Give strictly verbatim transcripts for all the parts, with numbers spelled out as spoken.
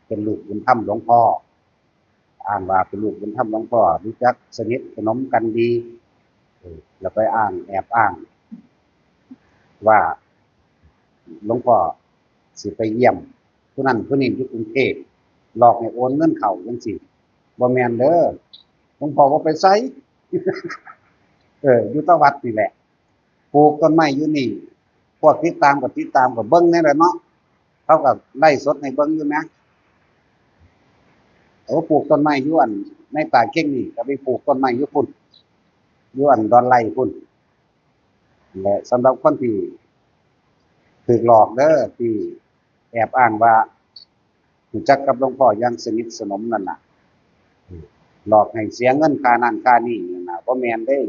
เป็นลูกบุญธรรมหลวงพ่อ อ้างว่าเป็นลูกบุญธรรมหลวงพ่อ รู้จักสนิทสนมกันดี เออ แล้วไปอ้าง แอบอ้าง ว่าหลวงพ่อสิไปเยี่ยมผู้นั้นผู้นี้อยู่กรุงเทพฯ หลอกให้โอนเงินเข้าจังซี้ บ่แม่นเด้อ หลวงพ่อบ่ไปไส เออ อยู่แต่วัดนี่แหละ ปลูกต้นไม้อยู่นี่ พวกติดตามก็ติดตาม ก็เบิ่งแหน่แหละเนาะ เขาก็ไลฟ์สดให้เบิ่งอยู่นะ โอ้ ปลูกต้นไม้อยู่อัน ในตาดเข่งนี่ ก็ไปปลูกต้นไม้อยู่พุ้น อยู่อันดอนไร่พุ้น และสำหรับคนที่ถูกหลอกเด้อ ที่แอบอ้างว่ารู้จักกับหลวงพ่ออย่างสนิทสนมนั่นน่ะ หลอกให้เสียเงินค่านั่นค่านี่นั่นน่ะ บ่แม่นเด้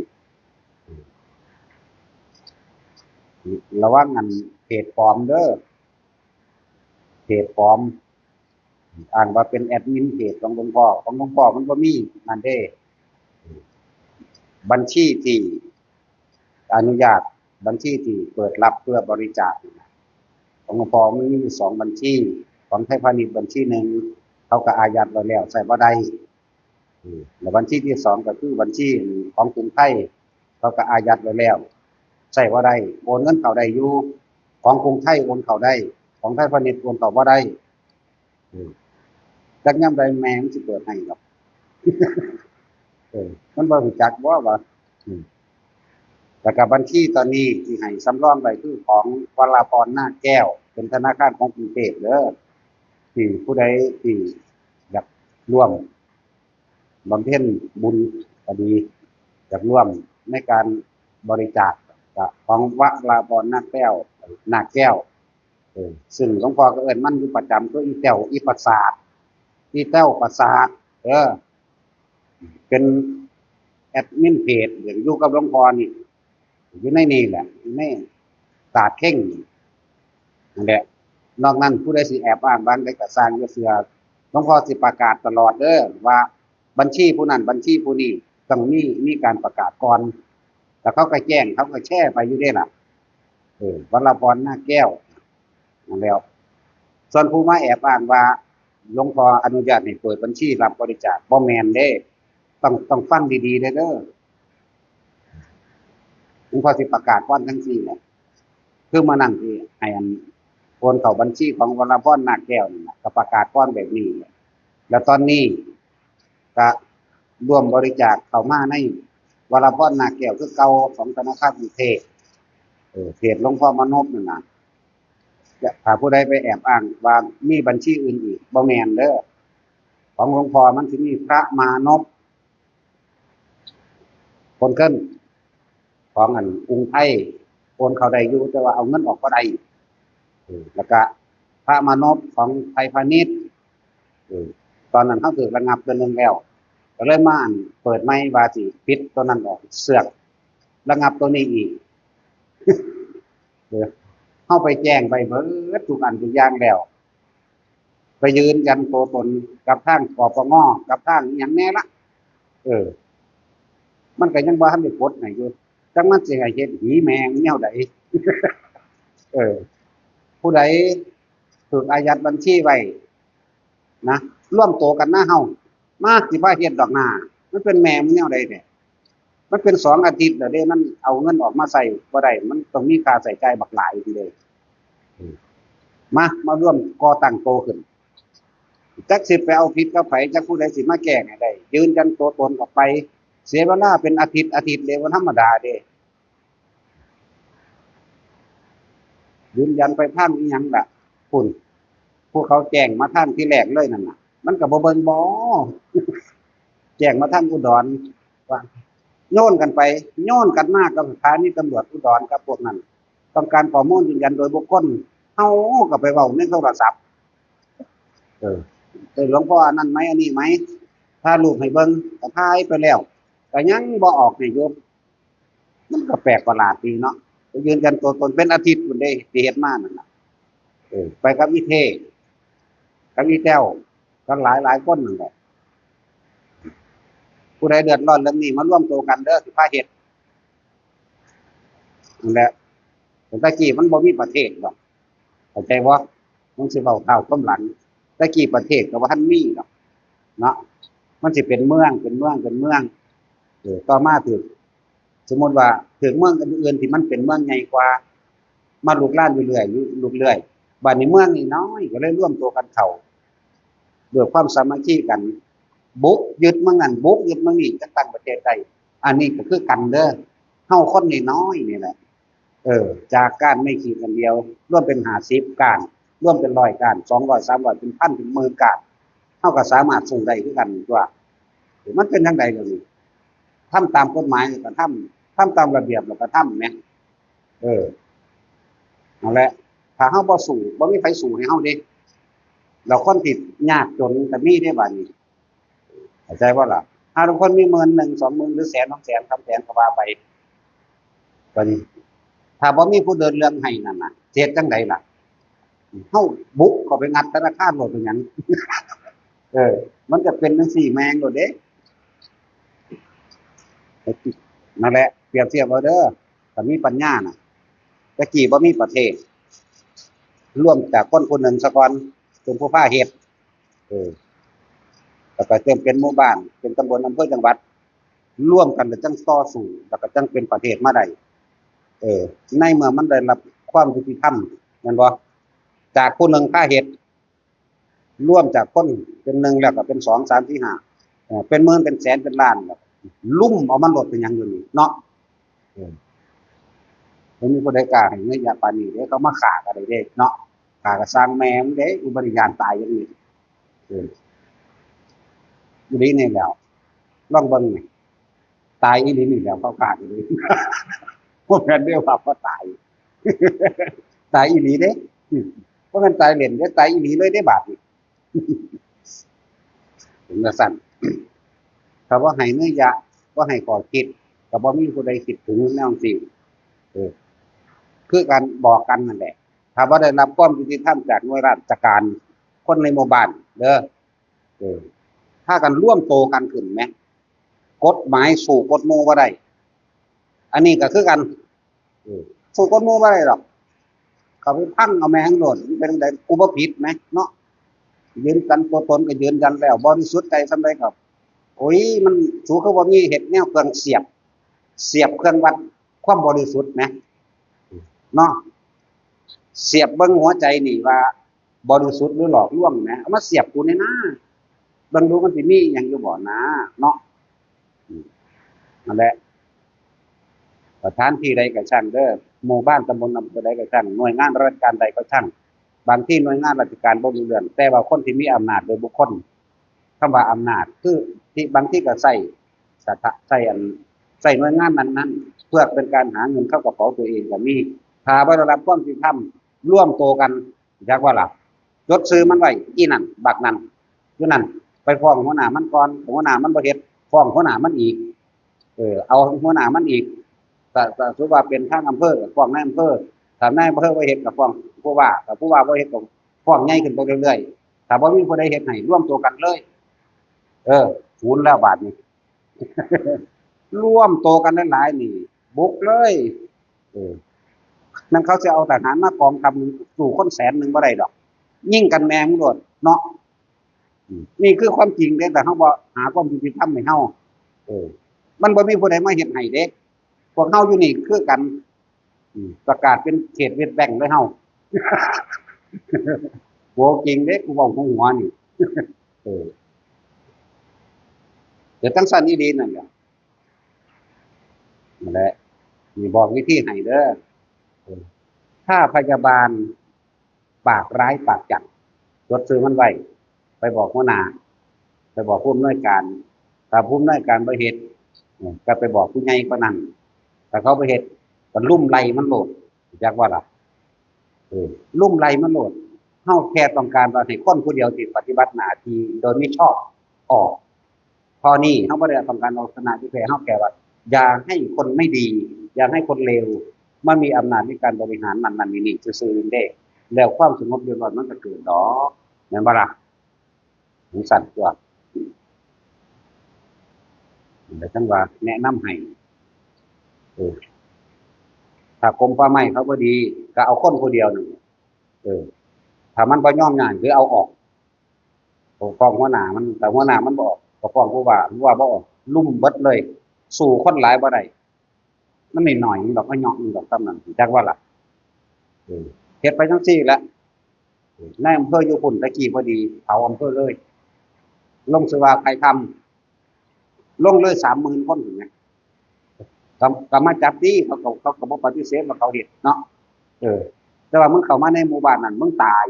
ระวังอันเพจปลอมเด้อ เพจปลอม อ้างว่าเป็นแอดมินเพจของหลวงพ่อ ของหลวงพ่อมันบ่มีนั่นเด้ บัญชีที่อนุญาต บัญชีที่เปิดรับเพื่อบริจาคนี่นะ ของหลวงพ่อมันมีอยู่สองบัญชี ของไทยพาณิชย์บัญชีหนึ่ง เขาก็อายัดไว้แล้ว ใช้บ่ได้ อืม แล้วบัญชีที่สองก็คือบัญชีของกรุงไทย เขาก็อายัดไว้แล้ว ใช้บ่ได้ โอนเงินเข้าได้อยู่ ของกรุงไทยโอนเข้าได้ ของไทยพาณิชย์โอนเข้าบ่ได้ อืม จักยามใดแม่มันสิเปิดให้ดอก เออ มันบ่รู้จักบ่ว่า อืม แล้วก็บัญชีตอนนี้ที่ให้สำรองไว้คือของวราพร นาคแก้ว เป็นธนาคารของกรุงเทพฯเด้อ ที่ผู้ใดที่อยากร่วมบำเพ็ญบุญก็ดี อยากร่วมในการบริจาค ก็ของวราพร นาคแก้ว นาคแก้ว เออ ซึ่งหลวงพ่อก็เอิ้นมันอยู่ประจำ คืออีแต้ว อีประสาท อีแต้วประสาท เออ เป็นแอดมินเพจ อยู่กับหลวงพ่อนี่ อยู่ในนี่แหละ อยู่ในตาดเข่งนั่นแหละ นอกนั้นผู้ใดสิแอบอ้างบ้างใดก็ซ่าง อย่าเชื่อ หลวงพ่อสิประกาศตลอดเด้อ ว่าบัญชีผู้นั้นบัญชีผู้นี้ต้องมี มีการประกาศก่อน แล้วเขาก็แจ้ง เขาก็แชร์ไปอยู่เด้ล่ะ เออ วราพร นาคแก้ว นั่นแหล้ว ส่วนผู้มาแอบอ้างว่าหลวงพ่ออนุญาตให้เปิดบัญชีรับบริจาค บ่แม่นเด้ ต้อง ต้องฟังดีๆเด้อ หลวงพ่อสิประกาศก่อนจังซี้แหละ คือมื้อนั้นที่ให้อันโอนเข้าบัญชีของวราพร นาคแก้วนั่นน่ะ ก็ประกาศก่อนแบบนี้แหละ แล้วตอนนี้ก็ร่วมบริจาคเข้ามาในวราพร นาคแก้วคือเก่า ของธนาคารกรุงเทพฯ เออ เพจหลวงพ่อมานพนั่นน่ะ จะ ถ้าผู้ใดไปแอบอ้างว่ามีบัญชีอื่นอีก บ่แม่นเด้อ ของหลวงพ่อมันสิมีพระมานพ คนเกิน ของอันกรุงไทยโอนเข้าได้อยู่ แต่ว่าเอาเงินออกบ่ได้ เออ แล้วก็พระมานพของไทยพาณิชย์ เออ ตอนนั้นเขาถูกระงับเดือนหนึ่งแล้ว ก็เลยมาอันเปิดใหม่ว่าสิปิดตัวนั้นออก เสือกระงับตัวนี้อีก เออ เขาไปแจ้งไปเบิดทุกอันทุกอย่างแล้ว ไปยืนยันตัวตนกับทาง กปง กับทางอิหยังแหน่ละ เออ มันก็ยังบ่ทันได้ปลดให้อยู่ จักมันสิให้เฮ็ดหีแม่งแนวใด เออ ผู้ใดถูกอายัดบัญชีไว้นะ ร่วมตัวกันนะเฮา มาสิพาเฮ็ดดอกหน้า มันเป็นแม่งแนวใดเนี่ย มันเป็นสองอาทิตย์แล้วเด้ มันเอาเงินออกมาใช้บ่ได้ มันต้องมีค่าใช้จ่ายบักหลายทีเดียว มา มาร่วมก่อตั้งโตขึ้น จักสิไปเอาผิดกับไผ จักผู้ใดสิมาแก้ให้ได้ ยืนยันตัวตนออกไป เสียเวลาเป็นอาทิตย์ อาทิตย์เดียว บ่ธรรมดาเด้ ยืนยันไปทางอิหยังล่ะ พุ้น ผู้เขาแจ้งมาทางที่แรกเลยนั่นน่ะ มันก็บ่เบิ่งบ่ แจ้งมาทางอุดร ว่า โยนกันไป โยนกันมากับสถานีตำรวจอุดรกับพวกนั้น ต้องการข้อมูลยืนยันโดยบุคคล เฮาก็ไปเว้าในโทรศัพท์ เออ เออ หลวงพ่ออันนั้นไหม อันนี้ไหม ถ่ายรูปให้เบิ่ง ก็ถ่ายไปแล้ว ก็ยังบ่ออกให้อยู่ มันก็แปลกประหลาดดีเนาะ ไปยืนยันตัวตนเป็นอาทิตย์พุ้นเด้ ที่เฮ็ดมานั่นน่ะ เออ ไปกับอีเท่ กับอีแต้ว กันหลายหลายคนนั่นแหละ ผู้ใดเดือดร้อนเรื่องนี้มารวมตัวกันเด้อ สิพาเฮ็ด นั่นแหละ แต่ตะกี้มันบ่มีประเทศดอก เข้าใจบ่ มันสิเว้าเท้าความหลัง แต่กี้ประเทศก็บ่ทันมีดอกเนาะ มันสิเป็นเมือง เป็นเมือง เป็นเมือง เออ ต่อมาถืก สมมุติว่าถืกเมืองอื่นๆที่มันเป็นเมืองใหญ่กว่า มาลุกลามอยู่เรื่อย อยู่ ลุกเรื่อย บัดนี้เมืองนี่น้อย ก็เลยรวมตัวกันเข้า ด้วยความสามัคคีกัน บุกยึดเมืองนั้น บุกยึดเมืองนี้ จะตั้งประเทศได้ อันนี้ก็คือกันเด้อ เฮาคนน้อยๆนี่แหละ เออ จากก้านไม้ขีดอันเดียว รวมเป็นห้าสิบก้าน รวมเป็นร้อยก้าน สองร้อย สามร้อย เป็นพัน เป็นหมื่นก้าน เฮาก็สามารถสู้ได้คือกันตัว มันเป็นจั่งใด๋ล่ะนี่ ทำตามกฎหมายแล้วก็ทำ ทำตามระเบียบแล้วก็ทำแหม เออ นั่นแหละ ถ้าเฮาบ่สู้ บ่มีไผสู้ให้เฮาเด้ แล้วคนที่ยากจนก็มีเด้บัดนี้ เข้าใจบ่ล่ะ ถ้าทุกคนมีหมื่นหนึ่ง สองหมื่น หรือแสน สองแสน สามแสน ก็ว่าไป บัดนี้ ถ้าบ่มีผู้เดินเรื่องให้นั่นน่ะ สิเฮ็ดจั่งใด๋ล่ะ เฮาบุกเข้าไปงัดธนาคารโลดเป็นหยัง เออ มันจะเป็นจั่งซี้แม่งโลดเด้ นั่นแหละ เปรียบเทียบเอาเด้อ ถ้ามีปัญญาน่ะ แต่กี้บ่มีประเทศ รวมจากคนผู้หนึ่งซะก่อน เป็นผู้พาเฮ็ด เออ แล้วก็เริ่มเป็นหมู่บ้าน เป็นตำบล อำเภอ จังหวัด รวมกันแล้วจั่งต่อสู้ แล้วก็จั่งเป็นประเทศมาได้ เออ ในเมื่อมันได้รับความยุติธรรม แม่นบ่ จากผู้หนึ่งพาเฮ็ด รวมจากคนเป็นหนึ่งแล้วก็เป็นสอง สาม สี่ ห้า เอ่อ เป็นหมื่น เป็นแสน เป็นล้าน แล้วลุมเอามันโลดเป็นหยังอยู่นี่เนาะ เออ บ่มีผู้ใดกล้าให้เงินยะปานนี้เด้ เขามาฆ่ากันได้เด้เนาะ ฆ่าก็ซ่างแม่มันเด้ อุบัติญาณตายอย่างนี้ เออ อีหลีนี่แหล้ว ลองเบิ่งนี่ ตายอีหลีนี่แหล้ว เขาฆ่าอีหลี บ่แม่นเด้ว่าบ่ตาย ตายอีหลีเด้ อืม บ่แม่นตายเล่นเด้ ตายอีหลีเลยเด้บาดนี้ ถึงจั่งซั้น ถ้าบ่ให้นัยยะ บ่ให้ข้อคิด ก็บ่มีผู้ใดคิดถึงแนวจั่งซี้ เออ คือการบอกกันนั่นแหละ ถ้าบ่ได้รับความยุติธรรมจากหน่วยราชการ คนในหมู่บ้านเด้อ เออ พากันรวมโตกันขึ้นแหม กฎหมายสู้กฎหมู่บ่ได้ อันนี้ก็คือกัน เออ สู้กฎหมู่บ่ได้ดอก เข้าไปพังเอาแม่งโลด มันเป็นจั่งใด๋ กูบ่ผิดแหมเนาะ ยืนยันตัวตนก็ยืนยันแล้ว บริสุทธิ์ใจส่ำใด๋ก็ โอ้ย มัน สูคือบ่มีเฮ็ดแนวเครื่องเสียบ เสียบเครื่องวัดความบริสุทธิ์แหม เนาะ เสียบเบิ่งหัวใจนี่ว่าบริสุทธิ์หรือหลอกลวงแหม เอามาเสียบกูแหน่นา เบิ่งดูมันสิมีหยังอยู่บ่นา เนาะ อืม นั่นแหละ สถานที่ใดก็ช่างเด้อ หมู่บ้าน ตำบล อำเภอใดก็ช่าง หน่วยงานราชการใดก็ช่าง บางทีหน่วยงานราชการบ่รู้เรื่อง แต่ว่าคนที่มีอำนาจโดยบุคคล คำว่าอำนาจ คือที่บางทีก็ใช้สถา ใช้อัน ใช้หน่วยงานนั้นๆ เพื่อเป็นการหาเงินเข้ากระเป๋าตัวเองก็มี ถ้าบ่ได้รับความยุติธรรม รวมตัวกัน จักว่าล่ะ จดชื่อมันไว้ อีนั่น บักนั่น อยู่นั่น ไปฟ้องหัวหน้ามันก่อน หัวหน้ามันบ่เฮ็ด ฟ้องหัวหน้ามันอีก เออ เอาหัวหน้ามันอีก ถ้า ถ้าสมมุติว่าเป็นทางอำเภอ ก็ฟ้องนายอำเภอ ถ้านายอำเภอบ่เฮ็ด ก็ฟ้องผู้ว่า ถ้าผู้ว่าบ่เฮ็ด ก็ฟ้องใหญ่ขึ้นไปเรื่อยๆ ถ้าบ่มีผู้ใดเฮ็ดให้ รวมตัวกันเลย เออ ศูนย์แล้วบาดนี้ รวมตัวกันหลายๆ นี่ บุกเลย เออ นั่นเขาสิเอาทหารมากองทัพหนึ่ง สู้คนแสนหนึ่งบ่ได้ดอก ยิงกันแม่งโลดเนาะ อืม นี่คือความจริงเด้ แต่เฮาบ่หาความยุติธรรมให้เฮา เออ มันบ่มีผู้ใดมาเฮ็ดให้เด้ พวกเฮาอยู่นี่คือกัน อืม ประกาศเป็นเขต West Bank เลยเฮา โห จริงเด้ กูเว้าหัวๆ นี่ เออ เดี๋ยวจั่งซั้นอีหลีนั่นแหละ นั่นแหละ นี่บอกวิธีให้เด้อ เออ ถ้าพยาบาลปากร้ายปากจัด จดชื่อมันไว้ ไปบอกหัวหน้า ไปบอกผู้อำนวยการ ถ้าผู้อำนวยการบ่เฮ็ด เออ ก็ไปบอกผู้ใหญ่กว่านั้น ถ้าเขาบ่เฮ็ด ก็รุมไล่มันโลด จักว่าล่ะ เออ รุมไล่มันโลด เฮาแค่ต้องการว่าให้คนผู้เดียวที่ปฏิบัติหน้าที่โดยมิชอบออก ข้อนี้เฮาบ่ได้ต้องการเอาชนะที่แพ้ เฮาแค่ว่า อย่าให้คนไม่ดี อย่าให้คนเลว มันมีอำนาจในการบริหารนั่นๆ นี่ๆ ซื่อๆ เด้ แล้วความสงบเรียบร้อยมันก็เกิดดอก แม่นบ่ล่ะ จั่งซั้นตัว แต่จั่งว่าแนะนำให้ เออ ถ้ากรมป่าไม้เขาบ่ดี ก็เอาคนผู้เดียวนั่น เออ ถ้ามันบ่ยอมย้าย คือเอาออก ก็ฟ้องหัวหน้ามัน แต่หัวหน้ามันบ่ออก ก็ฟ้องผู้ว่า ผู้ว่าบ่ออก ลุ่มเบิดเลย สู้คนหลายบ่ได้ มันน้อยๆ มันดอก มันเหยาะมันดอก ส่ำนั้น จักว่าล่ะ เออ เฮ็ดไปจั่งซี้แหละ เออ นายอำเภออยู่พุ้น แต่กี้บ่ดี เผาอำเภอเลย ลงชื่อว่าใครทำ ลงเลย สามหมื่น คนพู้นแหม ก็ ก็มาจับติ เขาก็ เขาก็บ่ปฏิเสธว่าเขาเฮ็ดเนาะ เออ แต่ว่ามึงเข้ามาในหมู่บ้านนั้น มึงตาย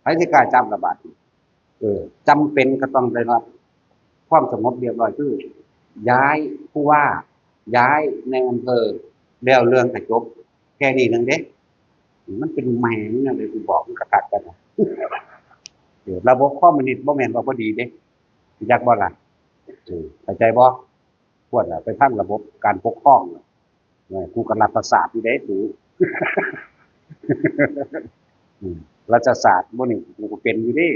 ไผสิกล้าจับล่ะบาดนี้ เออ จำเป็นก็ต้องได้รับความสงบเรียบร้อย คือย้ายผู้ว่า ย้ายนายอำเภอ แล้วเรื่องก็จบ แค่นี้หนึ่งเด้ มันเป็นแม่งแนวใด กูบอกมึงคักๆ กันนะ เออ ระบบคอมมิวนิสต์บ่แม่นว่าบ่ดีเด้ จักบ่ล่ะ เออ เข้าใจบ่ ควรล่ะ ไปทางระบบการปกครองน่ะ เออ กูก็รัฐศาสตร์อยู่เด้ กู อืม รัฐศาสตร์บ่นี่ กูก็เป็นอยู่เด้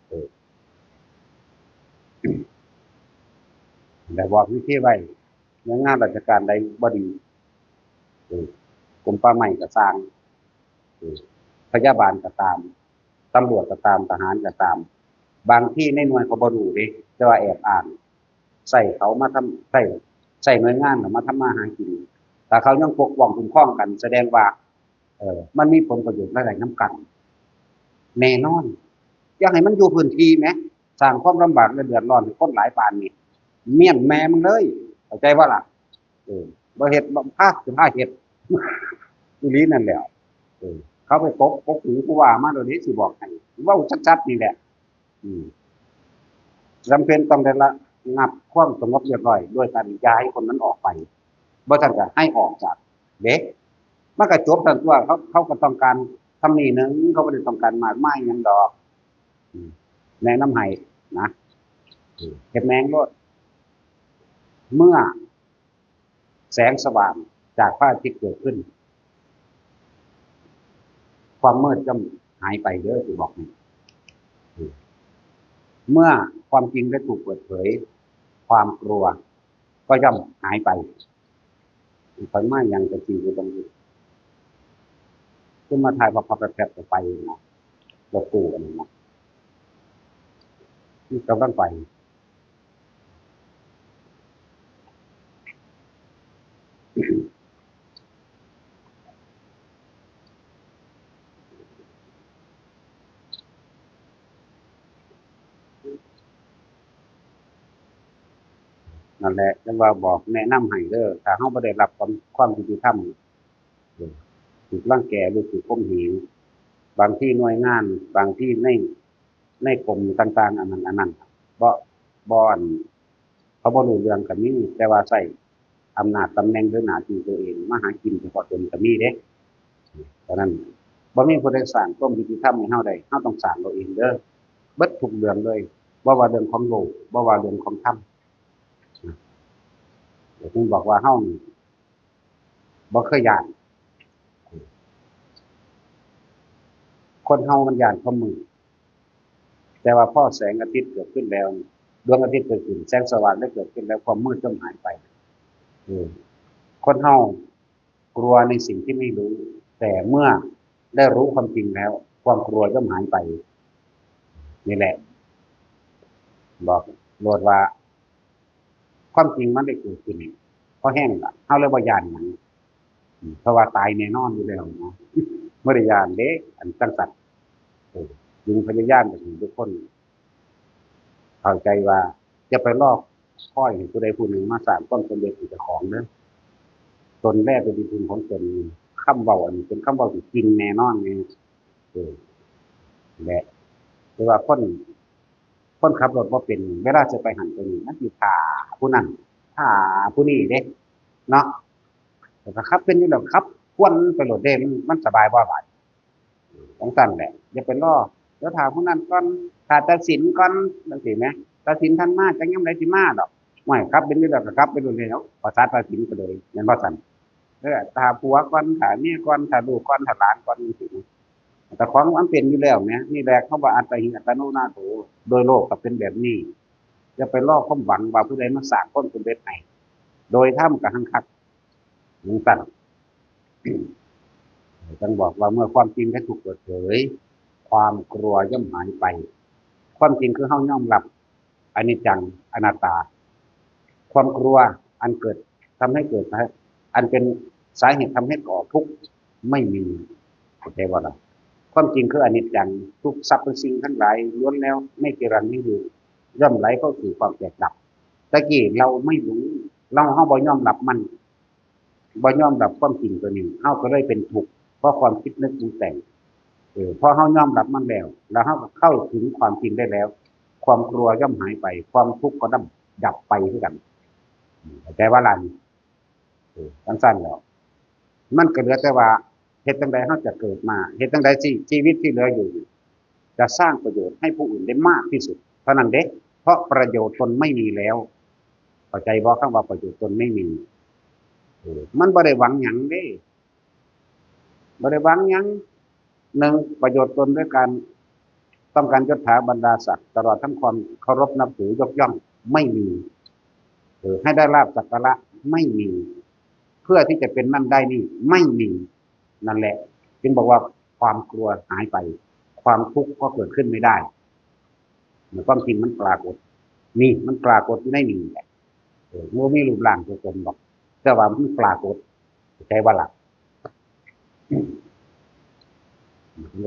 เออ แต่บอกวิธีไว้ หน่วยงานราชการใดบ่ดี เออ กรมป่าไม้ก็ซ่าง เออ พยาบาลก็ตาม ตำรวจก็ตาม ทหารก็ตาม บางทีในหน่วยเขาบ่รู้เด้ แต่ว่าแอบอ้าง ใช้เขามาทำ ใช้ ใช้หน่วยงานเขามาทำมาหากิน ถ้าเขายังปกป้องคุ้มครองกัน แสดงว่า เออ มันมีผลประโยชน์รายได้นำกัน แน่นอน อยากให้มันอยู่พื้นที่แหม สร้างความลำบากและเดือดร้อนให้คนหลายปานนี้ เมี้ยนแม่มึงเลย เข้าใจบ่ล่ะ เออ บ่เฮ็ด บ่พา สิพาเฮ็ด อีหลีนั่นแหละ เออ เขาไปตบกกหูผู้ว่ามาโดยนี้ สิบอกให้ เว้าชัดๆ นี่แหละ อืม จำเป็นต้องได้ระงับความสงบเรียบร้อย โดยการย้ายคนนั้นออกไป บ่ซั้นก็ให้ออกจาก เด้ มันก็จบซั่นตั๊ว เขา เขาก็ต้องการทำนี่หนึ่ง เขาบ่ได้ต้องการมากมายหยังดอก อืม แนะนำให้นะ อืม เฮ็ดแม่งโลด เมื่อแสงสว่างจากพระอาทิตย์เกิดขึ้น ความมืดย่อมหายไปเด้อ สิบอกให้ อืม เมื่อความจริงได้ถูกเปิดเผย ความกลัวก็ย่อมหายไป ข้อยมาหยังจั่งซี้ คือต้อง คือมาถ่ายพับๆ แผลบๆ ไปนะ รถตู้อันนั้นนะ กำลังไป นั่นแหละ จั่งว่าบอกแนะนำให้เด้อ ถ้าเราบ่ได้รับความ ความยุติธรรม เออ ถูกรังแกหรือถูกข่มเหง บางทีหน่วยงาน บางทีใน ในกรมต่างๆ อันนั้น อันนั้น บ่ บ่ อัน เขาบ่รู้เรื่องก็มี แต่ว่าใช้อำนาจตำแหน่งหรือหน้าที่ตัวเองมาหากินเฉพาะตนก็มีเด้ ฉะนั้น บ่มีผู้ใดสร้างความยุติธรรมให้เราได้ เราต้องสร้างเอาเองเด้อ เบิดทุกเรื่องเลย บ่ว่าเรื่องของโลก บ่ว่าเรื่องของธรรม เดี๋ยวผมบอกว่าเรานี่บ่เคยย้าน คนเรามันย้านความมืด แต่ว่าพอแสงอาทิตย์เกิดขึ้นแล้ว ดวงอาทิตย์เกิดขึ้น แสงสว่างได้เกิดขึ้นแล้ว ความมืดย่อมหายไป เออ คนเรากลัวในสิ่งที่ไม่รู้ แต่เมื่อได้รู้ความจริงแล้ว ความกลัวย่อมหายไป นี่แหละ บอกโลดว่า ความจริงมันได้เกิดขึ้นนี่ พอแฮงล่ะ เราเลยบ่ย้านหยัง อืม เพราะว่าตายแน่นอนอยู่แล้วเนาะ บ่ได้ย้านเด้ อันจั่งซั้น เออ จึงพยายามอยากให้ทุกคนเข้าใจว่า อย่าไปรอคอยให้ผู้ใดผู้หนึ่งมาสร้างความสำเร็จให้เจ้าของเด้อ ตนแลเป็นที่พึ่งของตน คำเว้าอันนี้เป็นคำเว้าที่จริงแน่นอนไง เออ และ แต่ว่าคน คนขับรถบ่เป็น เวลาจะไปหั้นไปนี่ มันสิท่าผู้นั้น ท่าผู้นี้เด้ เนาะ แต่ถ้าขับเป็นอยู่แล้ว ขับกวนไปโลดเด้ มัน มันสบายบ่บาด จั่งซั้นแหละ อย่าไปรอ เดี๋ยวท่าผู้นั้นก่อน ท่าตัดสินก่อน จั่งซี้แหม ตัดสินทันมา จักยามใดสิมาดอก โอ้ย ขับเป็นอยู่แล้วก็ขับไปโลดแล้ว ประสาทตัดสินก็เลย แม่นบ่ซั้น เออ ท่าผัวก่อน ท่าเมียก่อน ท่าลูกก่อน ท่าหลานก่อน จั่งซี้นะ แต่ของมันเป็นอยู่แล้วแหม นี่แหละเขาว่าอัตตาหิอัตโนนาโถ โดยโลกก็เป็นแบบนี้ อย่าไปรอความหวังว่าผู้ใดมาสร้างความสำเร็จให้ โดยธรรมก็หังคัก จั่งซั้น จั่งบอกว่าเมื่อความจริงได้ถูกเปิดเผย ความกลัวย่อมหายไป ค ความจริงคือเฮายอมรับอนิจจัง อนัตตา ความกลัวอันเกิด ทำให้เกิด อันเป็นสาเหตุทำให้ก่อทุกข์ไม่มี เข้าใจบ่ล่ะ? ความจริงคืออนิจจัง ทุกสรรพสิ่งทั้งหลายล้วนแล้วไม่จีรังยั่งยืน ย่อมไหลเข้าสู่ความแตกดับ ตะกี้เราไม่รู้ เรา เฮาบ่ยอมรับมัน บ่ยอมรับความจริงตัวนี้ เฮาก็เลยเป็นทุกข์ เพราะความคิดนึกปรุงแต่ง เออ พอเฮายอมรับมันแล้ว แล้วเฮาก็เข้าถึงความจริงได้แล้ว ความกลัวย่อมหายไป ความทุกข์ก็ดับ ดับไปคือกัน เข้าใจบ่ล่ะนี่ เออ จั่งซั้นแล้ว มันก็เหลือแต่ว่า เฮ็ดจั่งใดเฮาจะเกิดมา เฮ็ดจั่งใดที่ชีวิตที่เหลืออยู่ จะสร้างประโยชน์ให้ผู้อื่นได้มากที่สุด เท่านั้นเด้ เพราะประโยชน์ตนไม่มีแล้ว เข้าใจบ่ คำว่าประโยชน์ตนไม่มี เออ มันบ่ได้หวังหยังเด้ บ่ได้หวังหยัง หนึ่ง ประโยชน์ตนด้วยการต้องการยศถาบรรดาศักดิ์ ตลอดทั้งความเคารพนับถือยกย่อง ไม่มี เออ ให้ได้ลาภสักการะ ไม่มี เพื่อที่จะเป็นนั่นได้นี่ ไม่มี นั่นแหละ จึงบอกว่าความกลัวหายไป ความทุกข์ก็เกิดขึ้นไม่ได้ มันความจริงมันปรากฏ นี่มันปรากฏอยู่ในนี่แหละ เออ มันบ่มีรูปร่างตัวตนหรอก แต่ว่ามันปรากฏ เข้าใจบ่ล่ะ?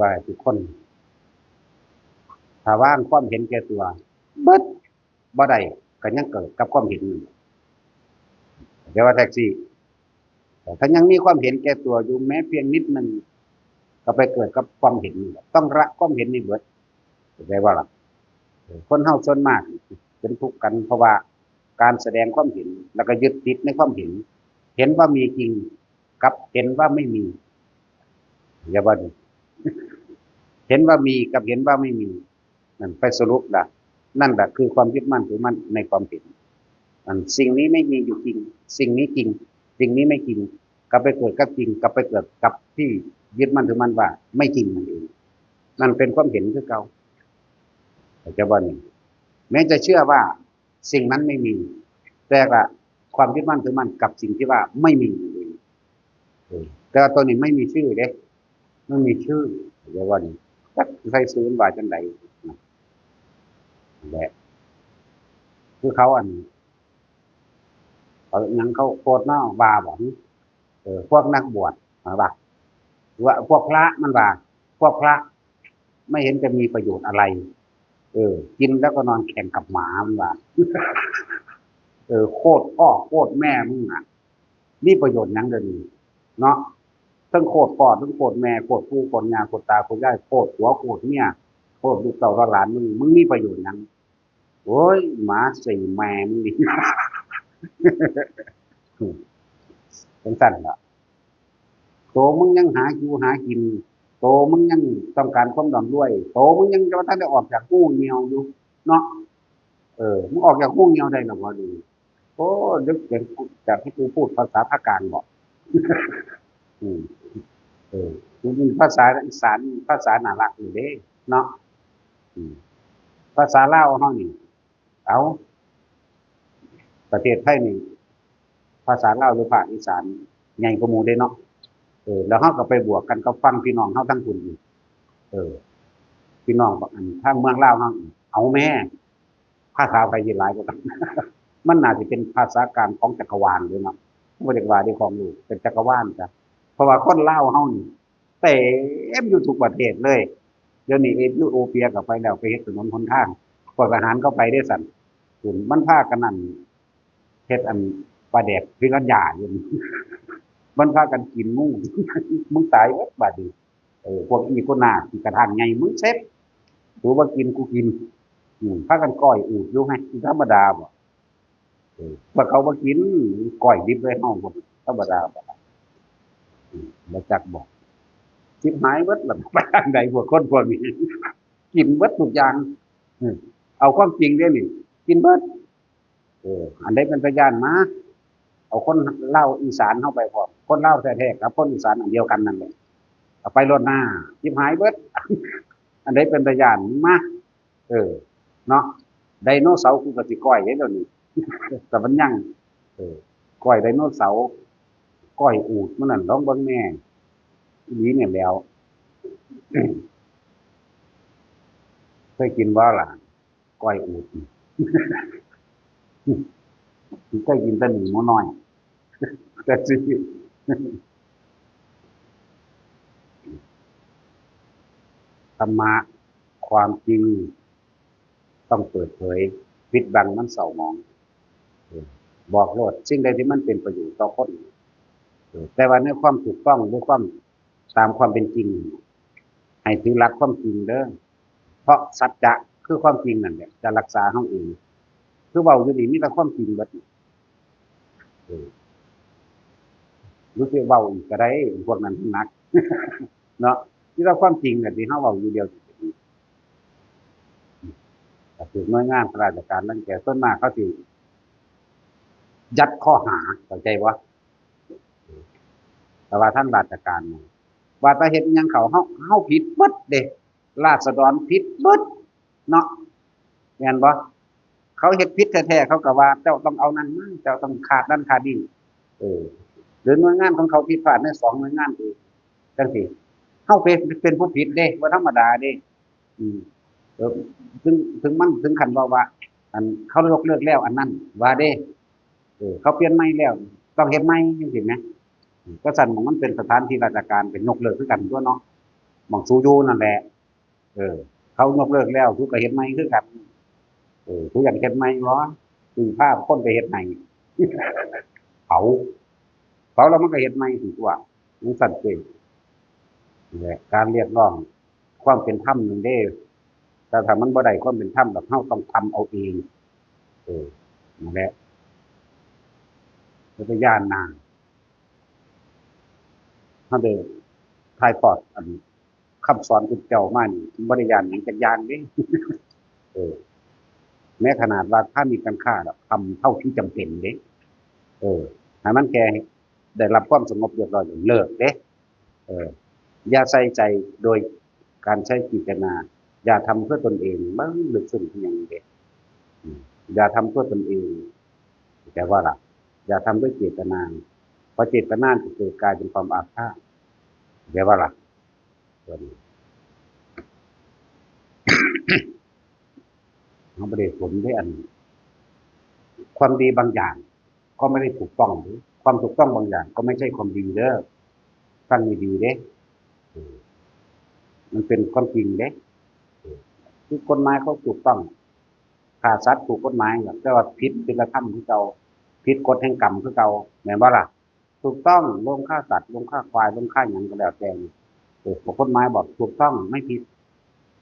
ว่าทุกคน ถ้าวางความเห็นแก่ตัวเบิด บ่ได้ ก็ยังเกิดกับความเห็นอยู่ แต่ว่าแท็กซี่ แต่ถ้ายังมีความเห็นแก่ตัวอยู่แม้เพียงนิดหนึ่ง ก็ไปเกิดกับความเห็นนี่แหละ ต้องละความเห็นนี่เบิด เข้าใจบ่ล่ะ? เออ คนเฮาส่วนมากเป็นทุกข์กัน เพราะว่าการแสดงความเห็น แล้วก็ยึดติดในความเห็น เห็นว่ามีจริง กับเห็นว่าไม่มี อย่าว่าดิ เห็นว่ามีกับเห็นว่าไม่มี นั่นไปสรุปละ นั่นแหละคือความยึดมั่นถือมั่นในความเห็น อันสิ่งนี้ไม่มีอยู่จริง สิ่งนี้จริง สิ่งนี้ไม่จริง กลับไปเกิดกับจริง กลับไปเกิดกับที่ยึดมั่นถือมั่นว่าไม่จริงนั่นเอง นั่นเป็นความเห็นคือเก่า เข้าใจบ่นี่? แม้จะเชื่อว่าสิ่งนั้นไม่มี แต่ละความยึดมั่นถือมั่นกับสิ่งที่ว่าไม่มีนั่นเอง เออ แต่ว่าตัวนี้ไม่มีชื่อเด้ ไม่มีชื่อ เข้าใจบ่นี่? จักใส่ชื่อมันว่าจั่งใด นั่นแหละ คือเขาอัน เขาหยังเขาโพสต์มาว่าบ่ เออ พวกนักบวช ว่า ว่าพวกพระมันว่า พวกพระไม่เห็นจะมีประโยชน์อะไร เออ กินแล้วก็นอนแข่งกับหมามันว่า เออ โคตรพ่อโคตรแม่มึงอะ มีประโยชน์หยังเดี๋ยวนี้ เนาะ ทั้งโคตรพ่อ ทั้งโคตรแม่ โคตรปู่ โคตรย่า โคตรตา โคตรยาย โคตรผัว โคตรเมีย โคตรลูกเต้าหลานมึง มึงมีประโยชน์หยัง? โอ้ย หมาใส่แม่มึงนี่ จั่งซั้นล่ะ โตมึงยังหาอยู่หากิน โตมึงยังต้องการความร่ำรวย โตมึงยังจะบ่ทันได้ออกจากฮูเหี่ยวอยู่ เนาะ เออ มึงออกจากฮูเหี่ยวได้แล้วบ่นี่? โอ้ นึกเสียงกู จากที่กูพูดภาษาภาคกลางบ่ อืม เออ มันเป็นภาษาอีสาน ภาษาน่ารักนี่เด้ เนาะ อืม ภาษาลาวเฮานี่ เอา ประเทศไทยนี่ ภาษาลาวหรือภาคอีสานใหญ่กว่าหมู่เด้เนาะ เออ แล้วเฮาก็ไปบวกกันกับฝั่งพี่น้องเฮาทางพุ้นอีก เออ พี่น้องอันทางเมืองลาวเฮาอีก เอาแม่ ภาษาไทยสิหลายกว่ากัน มันน่าสิเป็นภาษากลางของจักรวาลเลยเนาะ บ่อยากว่าเด้ของโลก เป็นจักรวาลจ้ะ เพราะว่าคนลาวเฮานี่ เต็มอยู่ทุกประเทศเลย เดี๋ยวนี้เอธิโอเปียก็ไปแล้ว ไปเฮ็ดถนนหนทาง พวกทหารเข้าไปเด้สั่น พุ้นมันพากันนั่น เฮ็ดอันปลาแดกพิรัญญาอยู่ มันพากันกินหมู มึงตายเบิดบาดนี้ เออ พวกอีโกนาขี้กระทางใหญ่ มึงเสร็จ กูบ่กิน กูกิน อืม พากันก้อยอูฐอยู่ไง ธรรมดาบ่ เออ พวกเขาบ่กิน ก้อยดิบเลย เฮาบ่ธรรมดาบ่ อืม บ่จักบ่ ชิบหายเบิดล่ะ ไปทางใดพวกคนพวกนี้ กินเบิดทุกอย่าง อืม เอาความจริงเด้นี่ กินเบิด เออ อันใดเป็นตาย้านมา เอาคนลาวอีสานเฮาไปพร้อม คนลาวแท้ๆกับคนอีสานอันเดียวกันนั่นแหละ เอาไปโลดหน้า ชิบหายเบิด อันใดเป็นตาย้านมา เออ เนาะ ไดโนเสาร์กูก็สิก้อยเด้เดี๋ยวนี้ แต่มันยัง เออ ก้อยไดโนเสาร์ ก้อยอูฐมันนั่น ลองเบิ่งแน่ อีหลีเนี่ยแหล้ว เคยกินบ่ล่ะ? ก้อยอูด เคยกินแต่หนึ่งหมูน้อย แต่สิ ธรรมะ ความจริง ต้องเปิดเผย ปิดบังมันเศร้าหมอง เออ บอกโลด สิ่งใดที่มันเป็นประโยชน์ต่อคน เออ แต่ว่าในความถูกต้องหรือความ ตามความเป็นจริง ให้ถือหลักความจริงเด้อ เพราะสัจจะคือความจริงนั่นแหละ จะรักษาเฮาเอง คือเว้าอยู่นี่มีแต่ความจริงเบิด เออ หรือสิเว้าอีกก็ได้ พวกนั้นหนัก เนาะ มีแต่ความจริงน่ะที่เฮาเว้าอยู่เดียว ก็ถืกหน่วยงานข้าราชการรังแก ส่วนมากเขาสิยัดข้อหา เข้าใจบ่ แต่ว่าทางราชการนี่ ว่าแต่เฮ็ดหยังเขา เฮา เฮาผิดเบิดเด้ ราษฎรผิดเบิดเนาะ แม่นบ่ เขาเฮ็ดผิดแท้ๆ เขาก็ว่าเจ้าต้องเอานั่นมา เจ้าต้องขาดนั่นขาดนี่ เออ หรือหน่วยงานของเขาผิดพลาดในสองหน่วยงานเอง จังซี่ เฮาเป็น เป็นผู้ผิดเด้ บ่ธรรมดาเด้ อืม เออ ถึง ถึงมันถึงขั้นว่า ว่า อันเขายกเลิกแล้วอันนั้น ว่าเด้ เออ เขาเปลี่ยนใหม่แล้ว ต้องเฮ็ดใหม่จังซี่แหม อืม ก็ซั่นหม่องมันเป็นสถานที่ราชการก็ยกเลิกคือกันตั่วเนาะ หม่องสูอยู่นั่นแหละ เออ เขายกเลิกแล้ว สูก็เฮ็ดใหม่คือกัน เออ สูอยากเฮ็ดใหม่บ่ สูพาคนไปเฮ็ดให้ เผา เผาแล้วมันก็เฮ็ดใหม่ซั่นตั่ว จังซั่นเด้ นี่แหละ การเรียกร้องความเป็นธรรมนั่นเด้ แต่ถ้ามันบ่ได้ความเป็นธรรมดอก เฮาต้องทำเอาเอง เออ นั่นแหละ อย่าไปย้านนาง เฮาได้ถ่ายทอดอันคำสอนพุทธเจ้ามานี่ บ่ได้ย้านหยังจักอย่างเด้ เออ แม้ขนาดว่าถ้ามีการฆ่าดอก ทำเท่าที่จำเป็นเด้ เออ ให้มันแค่ได้รับความสงบเรียบร้อย เลิกเด้ เออ อย่าใส่ใจโดยการใช้เจตนา อย่าทำเพื่อตนเอง มันลึกซึ้งคือหยังเด้ อืม อย่าทำเพื่อตนเอง แต่ว่าล่ะ อย่าทำด้วยเจตนา เพราะเจตนาจะเกิดกลายเป็นความอาฆาต แต่ว่าล่ะ ตัวนี้ เฮาบ่ได้สนเด้ อัน ความดีบางอย่างก็ไม่ได้ถูกต้องเด้ ความถูกต้องบางอย่างก็ไม่ใช่ความดีเด้อ ฟังดีๆเด้ เออ มันเป็นความจริงเด้ เออ คือกฎหมายเขาถูกต้อง ฆ่าสัตว์ถูกกฎหมาย แต่ว่าผิดศีลธรรมคือเก่า ผิดกฎแห่งกรรมคือเก่า แม่นบ่ล่ะ ถูกต้อง ลงฆ่าสัตว์ ลงฆ่าควาย ลงฆ่าหยังก็แล้วแต่นี่ เออ กฎหมายบอกถูกต้อง ไม่ผิด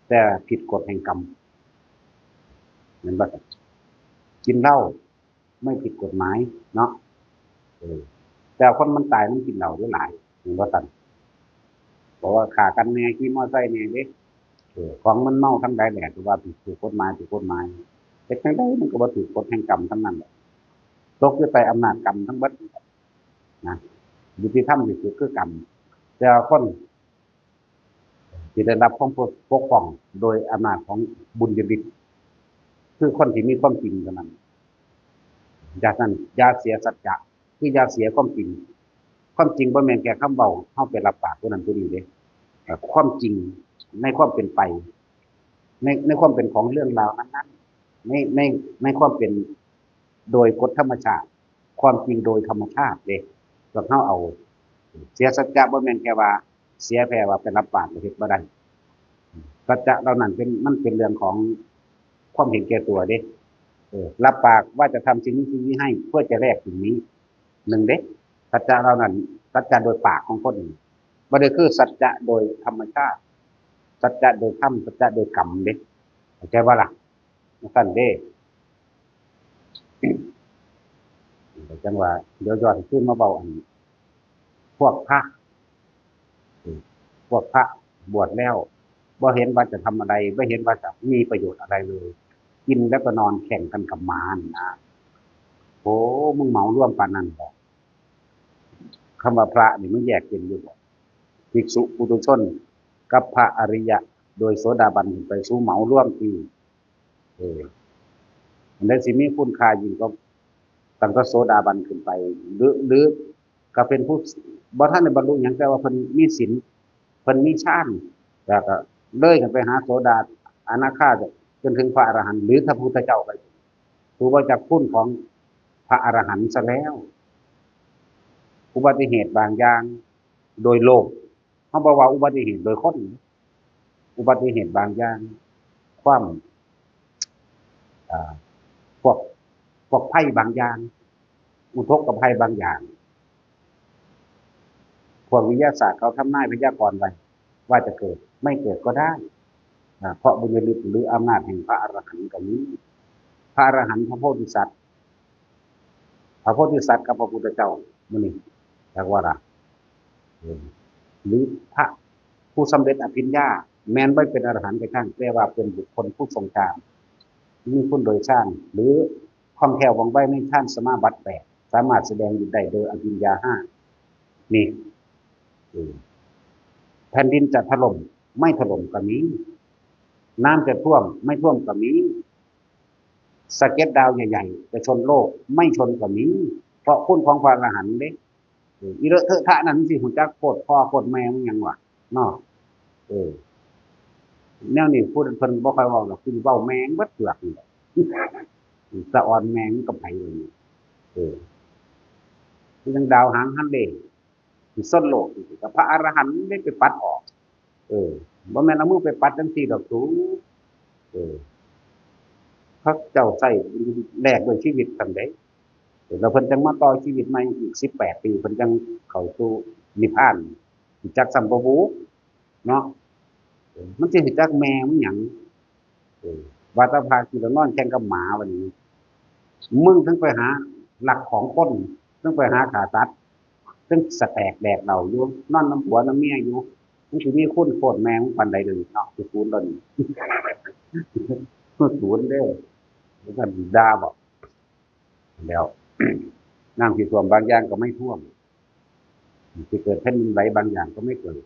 แต่ผิดกฎแห่งกรรม แม่นบ่ กินเหล้าไม่ผิดกฎหมายเนาะ เออ แต่คนมันตายมันกินเหล้าได้หลาย แม่นบ่ซั่น บอกว่าฆ่ากันแน่ ขี่มอไซค์แน่เด้ เออ ของมันเมาทั้งหลายแหละ ถือว่าผิด ถูกกฎหมาย ถูกกฎหมาย เฮ็ดจั่งใดมันก็บ่ถูกกฎแห่งกรรมทั้งนั้นแหละ ตกอยู่ใต้อำนาจกรรมทั้งเบิด นะ ยุติธรรมที่สุดคือกรรม แต่ว่าคนที่ได้รับความปกป้องโดยอำนาจของบุญญาฤทธิ์ คือคนที่มีความจริงเท่านั้น จากนั้นอย่าเสียสัจจะ คืออย่าเสียความจริง ความจริงบ่แม่นแค่คำเว้า เฮาไปรับปากผู้นั้นผู้นี้เด้ แต่ความจริงในความเป็นไป ใน ในความเป็นของเรื่องราวนั้นๆ ใน ใน ในความเป็นโดยกฎธรรมชาติ ความจริงโดยธรรมชาติเด้ พวกเฮาเอา เสียสัจจะบ่แม่นแค่ว่า เสียแค่ว่าไปรับปากแล้วเฮ็ดบ่ได้ สัจจะเหล่านั้นเป็น มันเป็นเรื่องของความเห็นแก่ตัวเด้ เออ รับปากว่าจะทำสิ่งนี้สิ่งนี้ให้ เพื่อจะแลกสิ่งนี้ หนึ่งเด้ สัจจะเหล่านั้น สัจจะโดยปากของคนนี่ บ่ได้คือสัจจะโดยธรรมชาติ สัจจะโดยธรรม สัจจะโดยกรรมเด้ เข้าใจบ่ล่ะ จั่งซั้นเด้ จั่งว่า เดี๋ยวย้อนคืนมาเว้าอัน พวกพระ พวกพระบวชแล้ว บ่เห็นว่าจะทำอะไร บ่เห็นว่าจะมีประโยชน์อะไรเลย กินแล้วก็นอนแข่งกันกับหมานี่นะ โอ้ มึงเหมารวมปานนั้นบ่ คำว่าพระนี่มันแยกเป็นอยู่บ่ ภิกษุปุถุชน กับพระอริยะ โดยโสดาบันขึ้นไป สูเหมารวมติ เออ อันใดสิมีคุณค่ายิ่งกว่าตั้งแต่โสดาบันขึ้นไป หรือ หรือก็เป็นผู้บ่ทันได้บรรลุหยัง แต่ว่าเพิ่นมีศีล เพิ่นมีฌาน แล้วก็เลยขึ้นไปหาโสดา อนาคา จนถึงพระอรหันต์ หรือพระพุทธเจ้าก็ ผู้บ่จักคุณของพระอรหันต์ซะแล้ว อุบัติเหตุบางอย่างโดยโลก เขาบอกว่าอุบัติเหตุโดยคน อุบัติเหตุบางอย่าง ความ อ่า พวก พวกภัยบางอย่าง อุทกภัยบางอย่าง พวกวิทยาศาสตร์เขาทำนายพยากรณ์ไว้ ว่าจะเกิด ไม่เกิดก็ได้ อ่า เพราะบุญญาฤทธิ์หรืออำนาจแห่งพระอรหันต์ก็มี พระอรหันต์ พระโพธิสัตว์ พระโพธิสัตว์กับพระพุทธเจ้า มื้อนี้ จักว่าล่ะ เออ หรือพระผู้สำเร็จอภิญญา แม้นบ่เป็นอรหันต์ก็ช่าง แต่ว่าเป็นบุคคลผู้ทรงฌาน มีคุณโดยฌาน หรือคล่องแคล่วว่องไวในฌานสมาบัติแปด สามารถแสดงฤทธิ์ได้โดยอภิญญาห้า นี่ เออ แผ่นดินจะถล่ม ไม่ถล่มก็มี น้ำจะท่วม ไม่ท่วมก็มี สะเก็ดดาวใหญ่ๆ จะชนโลก ไม่ชนก็มี เพราะคุณของพระอรหันต์เด้ เออ อีเลอะเทอะทะนั่นสิฮู้จักโคตรพ่อโคตรแม่มันหยังวะ เนาะ เออ แนวนี้ผู้เพิ่นบ่ค่อยเว้าดอก คือเว้าแม่งเบิดเปลือกนี่แหละ สะออนแม่งกับไผเลย เออ คือจังดาวหางฮันเล สิชนโลก กับพระอรหันต์ได้ไปปัดออก เออ บ่แม่นเอามือไปปัดจังซี่ดอกสู เออ เขาเจ้าใช้แลกด้วยชีวิตซั่นเด้ แล้วเพิ่นจังมาต่อชีวิตใหม่อีกสิบแปดปี เพิ่นจังเข้าสู่นิพพาน รู้จักซ้ำบ่บุ เนาะ เออ มันสิรู้จักแม่มันหยัง เออ ว่าแต่พากินแล้วนอนแข่งกับหมาวันนี้ มึงถึงไปหาลักของคน ถึงไปหาฆ่าสัตว์ ถึงสะแตกแดกเหล้าอยู่ นอนนำผัวนำเมียอยู่ มึงสิมีคุณโคตรแม่มึงปานใดเดี๋ยวนี้เนาะ คือศูนย์ตอนนี้ คือศูนย์เด้อ แล้วก็ด่าบอก แล้ว น้ำที่ท่วมบางอย่างก็ไม่ท่วม ที่เกิดแผ่นดินไหวบางอย่างก็ไม่เกิด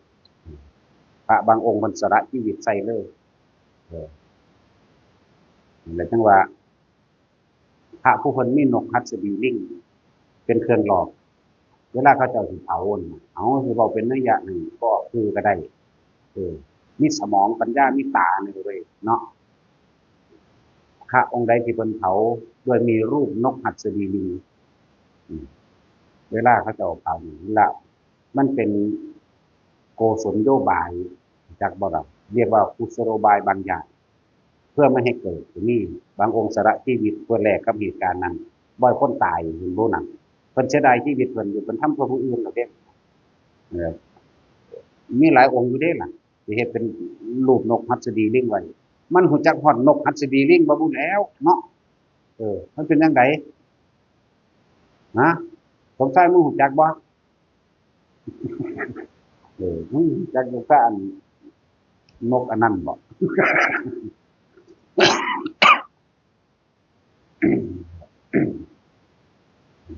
พระบางองค์เพิ่นสละชีวิตใส่เลย เออ แล้วจังว่า พระผู้เพิ่นมีนกหัสดีลิง เป็นเครื่องหลอก เวลาเขาเจ้าสิเผาน่ะ เอาสิเว้าเป็นนัยยะหนึ่ง บ่คือก็ได้ เออ มีสมองปัญญา มีตานี่เว้ยเนาะ พระองค์ใดที่เพิ่นเผาด้วยมีรูปนกหัสดีลิง อืม เวลาเขาเจ้าเผานี่ละ มันเป็นโกศลโยบาย จักบ่ล่ะ เรียกว่ากุศโลบายบางอย่าง เพื่อไม่ให้เกิด นี่ บางองค์สละชีวิตเพื่อแลกกับเหตุการณ์นั้น บ่อยคนตาย เห็นบ่นั่น เพิ่นเสียดายชีวิตเพิ่นอยู่ เพิ่นทำเพื่อผู้อื่นแล้วเด้ เออ มีหลายองค์อยู่เด้ล่ะ สิเฮ็ดเป็นรูปนกหัสดีลิงไว้ มันฮู้จักฮอดนกหัสดีลิงบ่บุแล้วเนาะ เออ มันเป็นจั่งใด ฮะ สมชาย มึงฮู้จักบ่ เออ มึงฮู้จักอยู่กับอันนกอันนั้นบ่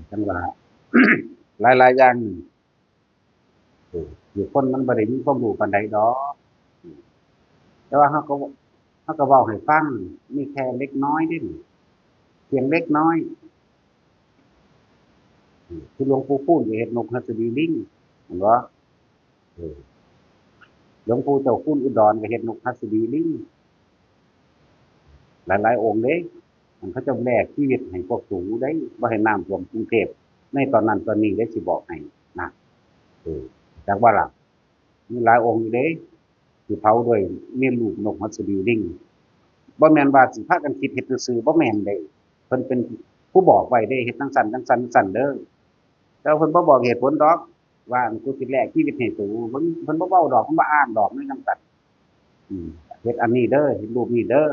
จั่งว่า หลายๆ อย่างนี่ เออ อยู่คนมันบ่ได้มีความรู้ปานใดดอก แต่ว่าเฮาก็ เฮาก็เว้าให้ฟัง มีแค่เล็กน้อยเด้นี่ เพียงเล็กน้อย อืม คือหลวงปู่คูณก็เฮ็ดนกหัสดีลิง เห็นบ่ เออ หลวงปู่เจ้าคุณอุดรก็เฮ็ดนกหัสดีลิง หลายๆ องค์เด้ มันเขาเจ้าแลกชีวิตให้พวกสูงได้ บ่ให้น้ำท่วมกรุงเทพฯ ในตอนนั้นตอนนี้ได้สิบอกให้นะ เออ จักว่าล่ะ มีหลายองค์อยู่เด้ ที่เผาด้วยมีรูปนกหัสดีลิง บ่แม่นว่าสิพากันคิดเฮ็ดซื่อๆ บ่แม่นเด้ เพิ่นเป็นผู้บอกไว้เด้ เฮ็ดจั่งซั้น จั่งซั้น จั่งซั้นเด้อ แต่ว่าเพิ่นบ่บอกเหตุผลดอก ว่ากูสิแลกชีวิตให้สู เพิ่น เพิ่นบ่เว้าดอก เพิ่นบ่อ้างดอก ในจั่งซั้น อืม เฮ็ดอันนี้เด้อ เฮ็ดรูปนี้เด้อ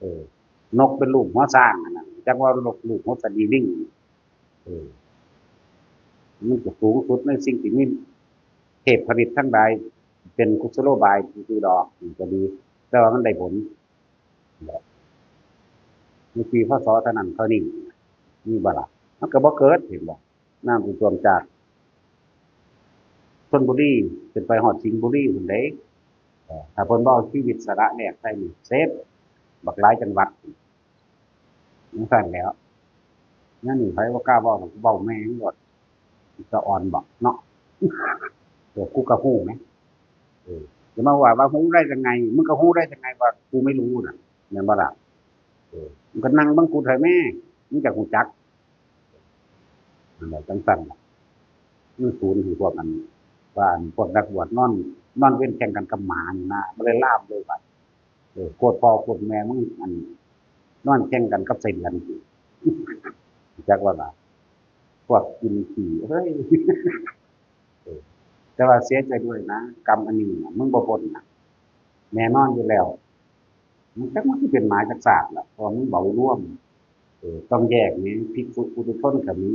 เออ นกเป็นรูปหัวช้างอันนั้น จักว่านกรูปหัสดีลิง เออ มันก็สูงสุดในสิ่งที่มีเทพผลิตทั้งหลาย เป็นกุศโลบายซื่อๆ ดอก อืม ก็ดี แต่ว่ามันได้ผล ในปี พ.ศ. เท่านั้นเท่านี้ มีบ่ล่ะ มันก็บ่เกิด เห็นบ่ น้ำสิท่วมจากชลบุรีขึ้นไปฮอดสิงห์บุรีพู้นเด้ เออ ถ้าเพิ่นบ่เอาชีวิตสละแลกใส่นี่ เสร็จ บักหลายจังหวัด จั่งซั้นแหล้ว แนวนี้ไผบ่กล้าเว้าดอก เว้าแม่งโลด สะออนบ่เนาะ เออ กูก็ฮู้แหม เออ จะมาว่า ว่าฮู้ได้ยังไง มึงก็ฮู้ได้ยังไงว่ากูไม่รู้น่ะ แม่นบ่ล่ะ เออ มึงก็นั่งเบิ่งกูเถอะแม่ มึงจักฮู้จัก นั่นแหละ จังซั่นล่ะ มันศูนย์คือพวกอัน ว่าอันพวกนักบวชนอน นอนเว็นแข่งกันกับหมานี่นะ มันเลยลามเลยบัด เออ โคตรพ่อโคตรแม่มึง อัน นอนแข่งกันกับไส้เดือน จักว่าล่ะ พวกกินขี้ เฮ้ย เออ แต่ว่าเสียใจด้วยนะ กรรมอันนี้น่ะ มึงบ่พ้นน่ะ แน่นอนอยู่แล้ว มันจักมันสิเป็นหมาจักชาติล่ะ เพราะว่ามันเหมารวม เออ ต้องแยกนี่ ภิกษุปุถุชนก็มี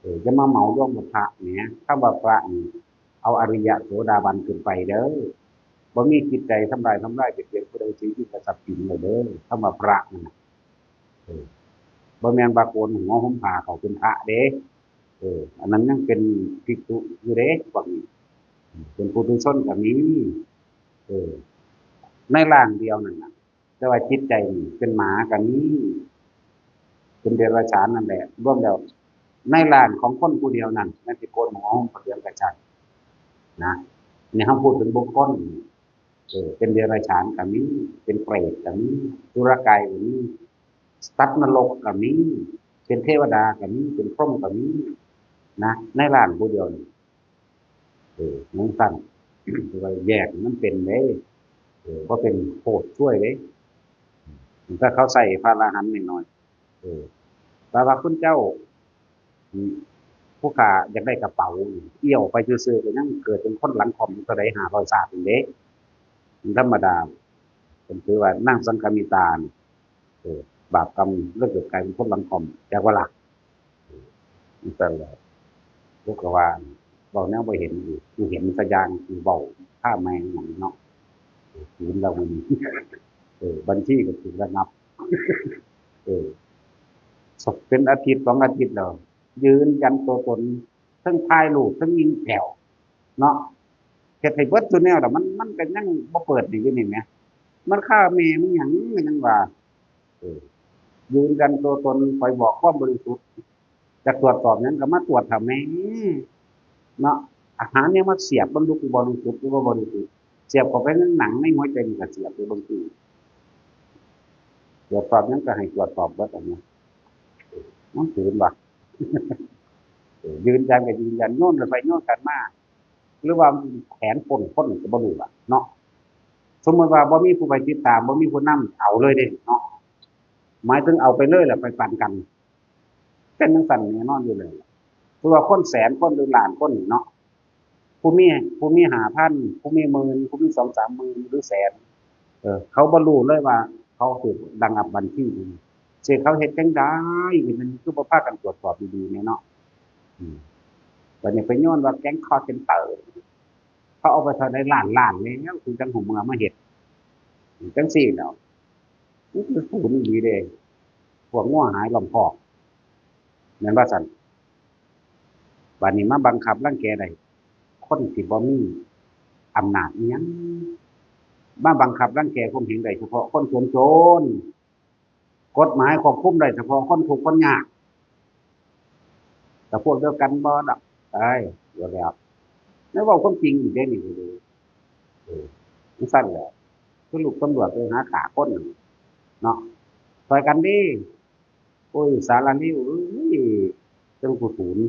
เออ อย่ามาเหมารวมว่าพระนี่ คำว่าพระนี่ เอาอริยะโสดาบันขึ้นไปเด้อ บ่มีจิตใจทำลาย ทำลายเบียดเบียนผู้ใด สิงที่กระสับกินเลยเด้อ คำว่าพระนั่นน่ะ เออ บ่แม่นว่าโกนหัวห่มผ้าเขาเป็นพระเด้ เออ อันนั้นยังเป็นภิกษุอยู่เด้ พวกนี้ เป็นปุถุชนก็มี เออ ในร่างเดียวนั่นน่ะ แต่ว่าจิตใจนี่เป็นหมาก็มี เป็นเดรัจฉานนั่นแหละ รวมแล้ว ในร่างของคนผู้เดียวนั่น แม่นสิโกนหัวห่มผ้าเหลืองก็ช่าง นะ นี่เราพูดถึงบุคคล เออ เป็นเดรัจฉานก็มี เป็นเปรตก็มี สุรกายก็มี สัตว์นรกก็มี เป็นเทวดาก็มี เป็นพรหมก็มี นะ ในร่างผู้เดียวนี่ เออ จังซั่น แต่ว่าแยกมันเป็นเด้ เออ บ่เป็นโคตรช่วยเด้ ถ้าเขาใส่พระอรหันต์น้อยๆ เออ แต่ว่าคุณเจ้า อืม ผู้ข้าอยากได้กระเป๋า เอี่ยวไปซื่อๆ ก็ยังเกิดเป็นคนหลังค่อมเท่าใด ห้าร้อยชาตินี่เด้ มันธรรมดา เพิ่นถือว่านางสังคามิตานี่ เออ บาปกรรมเลยเกิดกลายเป็นคนหลังค่อม จักว่าล่ะ เออ จังซั่นแหละ พวกก็ว่า เว้าแนวบ่เห็นอีก กูเห็นซะอย่าง กูเว้าท่าแม่งหยังเนาะ เออ ศูนย์แล้วมื้อนี้ เออ บัญชีก็ถูกระงับ เออ เป็นอาทิตย์สองอาทิตย์แล้ว ยืนยันตัวตน ทั้งถ่ายรูป ทั้งยิงแผ่ว เนาะ เฮ็ดให้เบิดซุแนวแล้ว มัน มันก็ยังบ่เปิดให้อยู่นี่แหม มันฆ่าแม่มันหยัง มันยังว่า เออ ยืนยันตัวตน ข้อยบอกความบริสุทธิ์ จะตรวจสอบหยังก็มาตรวจเถาะแหม เนาะ หาแนวมาเสียบเบิ่งดู กูบริสุทธิ์หรือบ่บริสุทธิ์ เสียบเข้าไปในหนังในหัวใจนี่ก็เสียบไปเบิ่งติ ตรวจสอบหยังก็ให้ตรวจสอบเบิดอันนี้ มันถือว่า เออ ยืนยันก็ยืนยัน โยนกันไปโยนกันมา หรือว่าแผนปล้นคนก็บ่รู้ล่ะเนาะ สมมุติว่าบ่มีผู้ไปติดตาม บ่มีผู้นำ เอาเลยเด้เนาะ หมายถึงเอาไปเลยแหละ ไปปันกัน เป็นจังซั่นแน่นอนอยู่แล้วล่ะ คือว่าคนแสนคนหรือล้านคนนี่เนาะ ผู้มี ผู้มีห้าพัน ผู้มีหมื่น ผู้มีสองสามหมื่นหรือแสน เออ เขาบ่รู้เลยว่าเขาถูกระงับบัญชีนี่ สิเขาเฮ็ดจังใด๋ มันคือบ่พากันตรวจสอบดีๆ แหน่เนาะ อืม บัดนี้ไปย้อนว่าแก๊งคอลเซ็นเตอร์ เขาเอาไปเท่าใดล้านๆ แล้ว คือจังหูเมือมาเฮ็ด จังซี่แหล้ว มันคือศูนย์อีหลีเด้ พวกงัวหายล้อมคอก แม่นบ่ซั่น บัดนี้มาบังคับรังแกได้ คนที่บ่มีอำนาจอิหยัง มาบังคับรังแกข่มเหงได้เฉพาะคนจนๆ กฎหมายควบคุมได้เฉพาะคนทุกข์คนยาก แต่พวกเดียวกันบ่ดอก ตาย เดี๋ยวแล้ว แล้วเว้าความจริงอีกเด้นี่ เออ จังซั่นแหละ คือลูกตำรวจไปหาฆ่าคนเนาะ ช่วยกันเด้ โอ้ย สารเลวเอ้ย จังผู้ศูนย์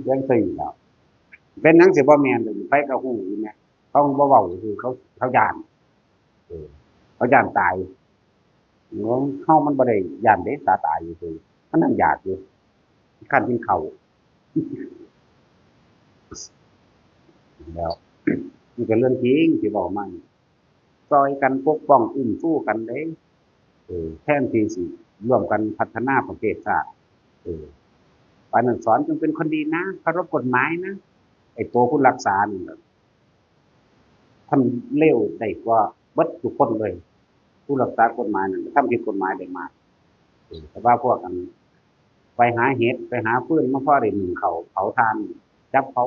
จังซี่แล้ว เป็นหยังสิบ่แม่น เดี๋ยวนี้ไผก็ฮู้อยู่แหม เขาบ่เว้าซื่อ เขา เขาย้าน เออ เขาย้านตาย เฮามันบ่ได้ย้านเด้ สาตายซื่อ มันนั่งอยากอยู่ คันกินข้าว แล้ว นี่ก็เรื่องจริงที่เว้ามานี่ ช่วยกันปกป้องอุ้มชูกันเด้ เออ แทนที่สิร่วมกันพัฒนาประเทศชาติ เออ ปานนั้นสอนจงเป็นคนดีนะ เคารพกฎหมายนะ ไอ้ตัวผู้รักษานี่แหละ ทำเลวได้กว่าเบิดทุกคนเลย ผู้รักษากฎหมายนั่นทำผิดกฎหมายได้มาก เออ แต่ว่าพวกอัน ไปหาเห็ด ไปหาฟืนมาพอได้นึ่งข้าวเผาถ่าน จับเผา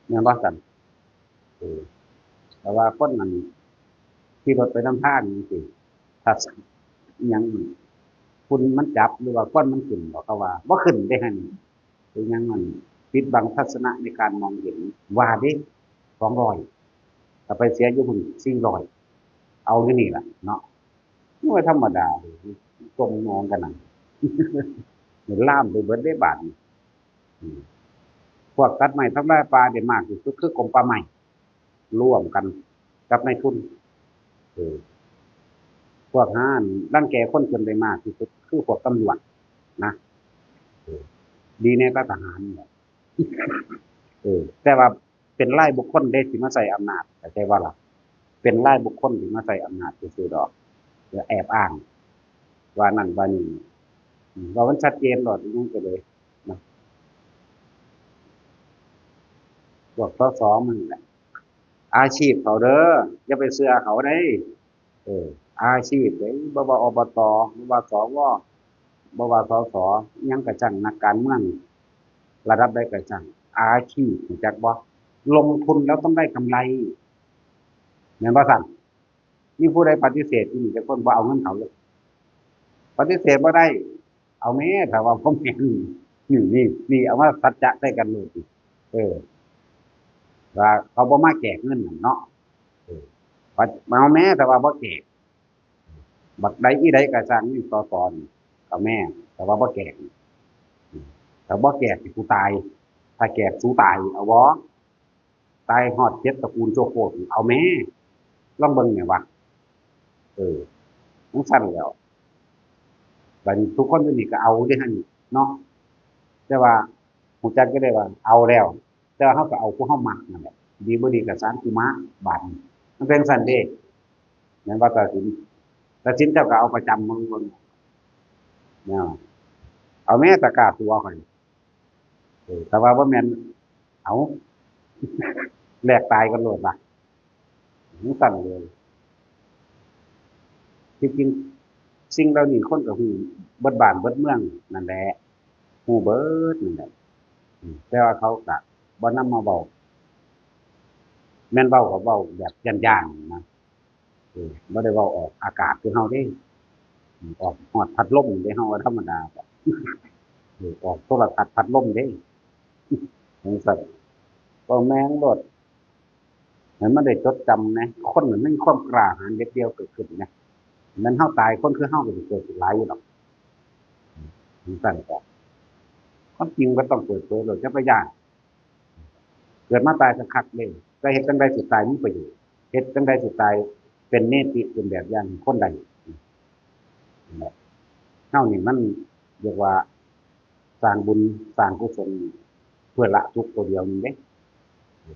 แม่นบ่ซั่น เออ แต่ว่าคนนั้นขี่รถไปนำทางจังซี่ ถ้าอิหยัง ฝุ่นมันจับหรือว่าควันมันขึ้นบ่ เขาว่าบ่ขึ้นเด้หั่น เป็นหยังมันปิดบังทัศนะในการมองเห็น ว่าเด้ สองร้อย ถ้าไปเสียอยู่พุ่น สี่ร้อย เอาอยู่นี่ล่ะเนาะ มันบ่ธรรมดา จมหนองกันนั่น นี่ลามไปเบิดเด้บาดนี้ อืม พวกตัดไม้ทำลายป่าได้มากที่สุดคือกรมป่าไม้ ร่วมกันกับนายทุน เออ พวกหารังแกคนจนได้มากที่สุดคือพวกตำรวจนะ เออ ดีแน่ก็ทหารเนี่ย เออ แต่ว่าเป็นรายบุคคลเด้ที่มาใช้อำนาจ เข้าใจบ่ล่ะ เป็นรายบุคคลที่มาใช้อำนาจซื่อๆดอก เพื่อแอบอ้าง ว่านั่นว่านี่ อืม ว่ามันชัดเจนโลด อิหยังก็เลยนะ พวก สส มันแหละ อาชีพเขาเด้อ อย่าไปเชื่อเขาเด้ เออ อาชีพเด้ บ่ว่า อบต บ่ว่า สว บ่ว่า สส อิหยังกะช่าง นักการเมือง ระดับใดกะช่าง อาชีพ รู้จักบ่ ลงทุนแล้วต้องได้กำไร แม่นบ่ซั่น มีผู้ใดปฏิเสธอยู่นี่จักคน บ่เอาเงินเขาเลย ปฏิเสธบ่ได้ เอาแม้ ถ้าว่าบ่แม่น นี่ นี่ นี่ เอามาสัจจะใส่กันโลด เออ ว่าเขาบ่มาแจกเงินนั่นเนาะ เออ ว่าเอาแม้ ถ้าว่าบ่แจก บักใดอีใดกะช่าง นี่ สส นี่ เอาแม้ ถ้าว่าบ่แจก ถ้าบ่แจกสิกูตาย ถ้าแจกสูตาย เอาบ่ ตายฮอดเจ็ดตระกูลโจโคตร เอาแม้ ลองเบิ่งแหน่วะ เออ จั่งซั้นแหล้ว บัดนี้ทุกคนอยู่นี่ก็เอาเด้หั่นเนาะ แต่ว่ารู้จักอยู่ได้ว่าเอาแล้ว แต่ว่าเราก็เอาผู้เรามักนั่นแหละ ดีบ่ดีก็สารกูมา บาดนี้ มันเป็นซั้นเด้ แม่นบ่ ตาสิน ตาสินเจ้าก็เอาประจำ มึงเบิ่ง เนาะ เอาแม้ตะกร้าตั๋วข่อย เออ แต่ว่าบ่แม่น เอา แลกตายกันโลดล่ะ จั่งซั้นเลย ที่จริงสิ่งเหล่านี้คนก็ฮู้เบิดบ้านเบิดเมืองนั่นแหละ ฮู้เบิดนั่นแหละ อืม แต่ว่าเขาก็บ่นำมาเว้า แม่นเว้าก็เว้าแบบย่านๆนะ เออ บ่ได้เว้าออกอากาศคือเฮาเด้ อืม ออกฮอดพัดลมเด้ เฮาก็ธรรมดา เออ ออกโทรทัศน์พัดลมเด้ จั่งซั้น เว้าแม่งโลด ให้มันได้จดจำนะ คนมันมีความกล้าหาญเด็ดเดี่ยวเกิดขึ้นนะ แม่นเฮาตาย คนคือเฮาก็สิเกิดขึ้นหลายอยู่ดอก จั่งซั้นก็ ความจริงบ่ต้องเปิดเผยโลด อย่าไปย้าน เกิดมาตายคักๆเลย แต่เฮ็ดจั่งใดสิตายมีประโยชน์ เฮ็ดจั่งใดสิตายเป็นเนติ เป็นแบบอย่างให้คนได้ นั่นแหละ เฮานี่มันเรียกว่าสร้างบุญสร้างกุศลเพื่อละทุกข์ตัวเดียวนี่เด้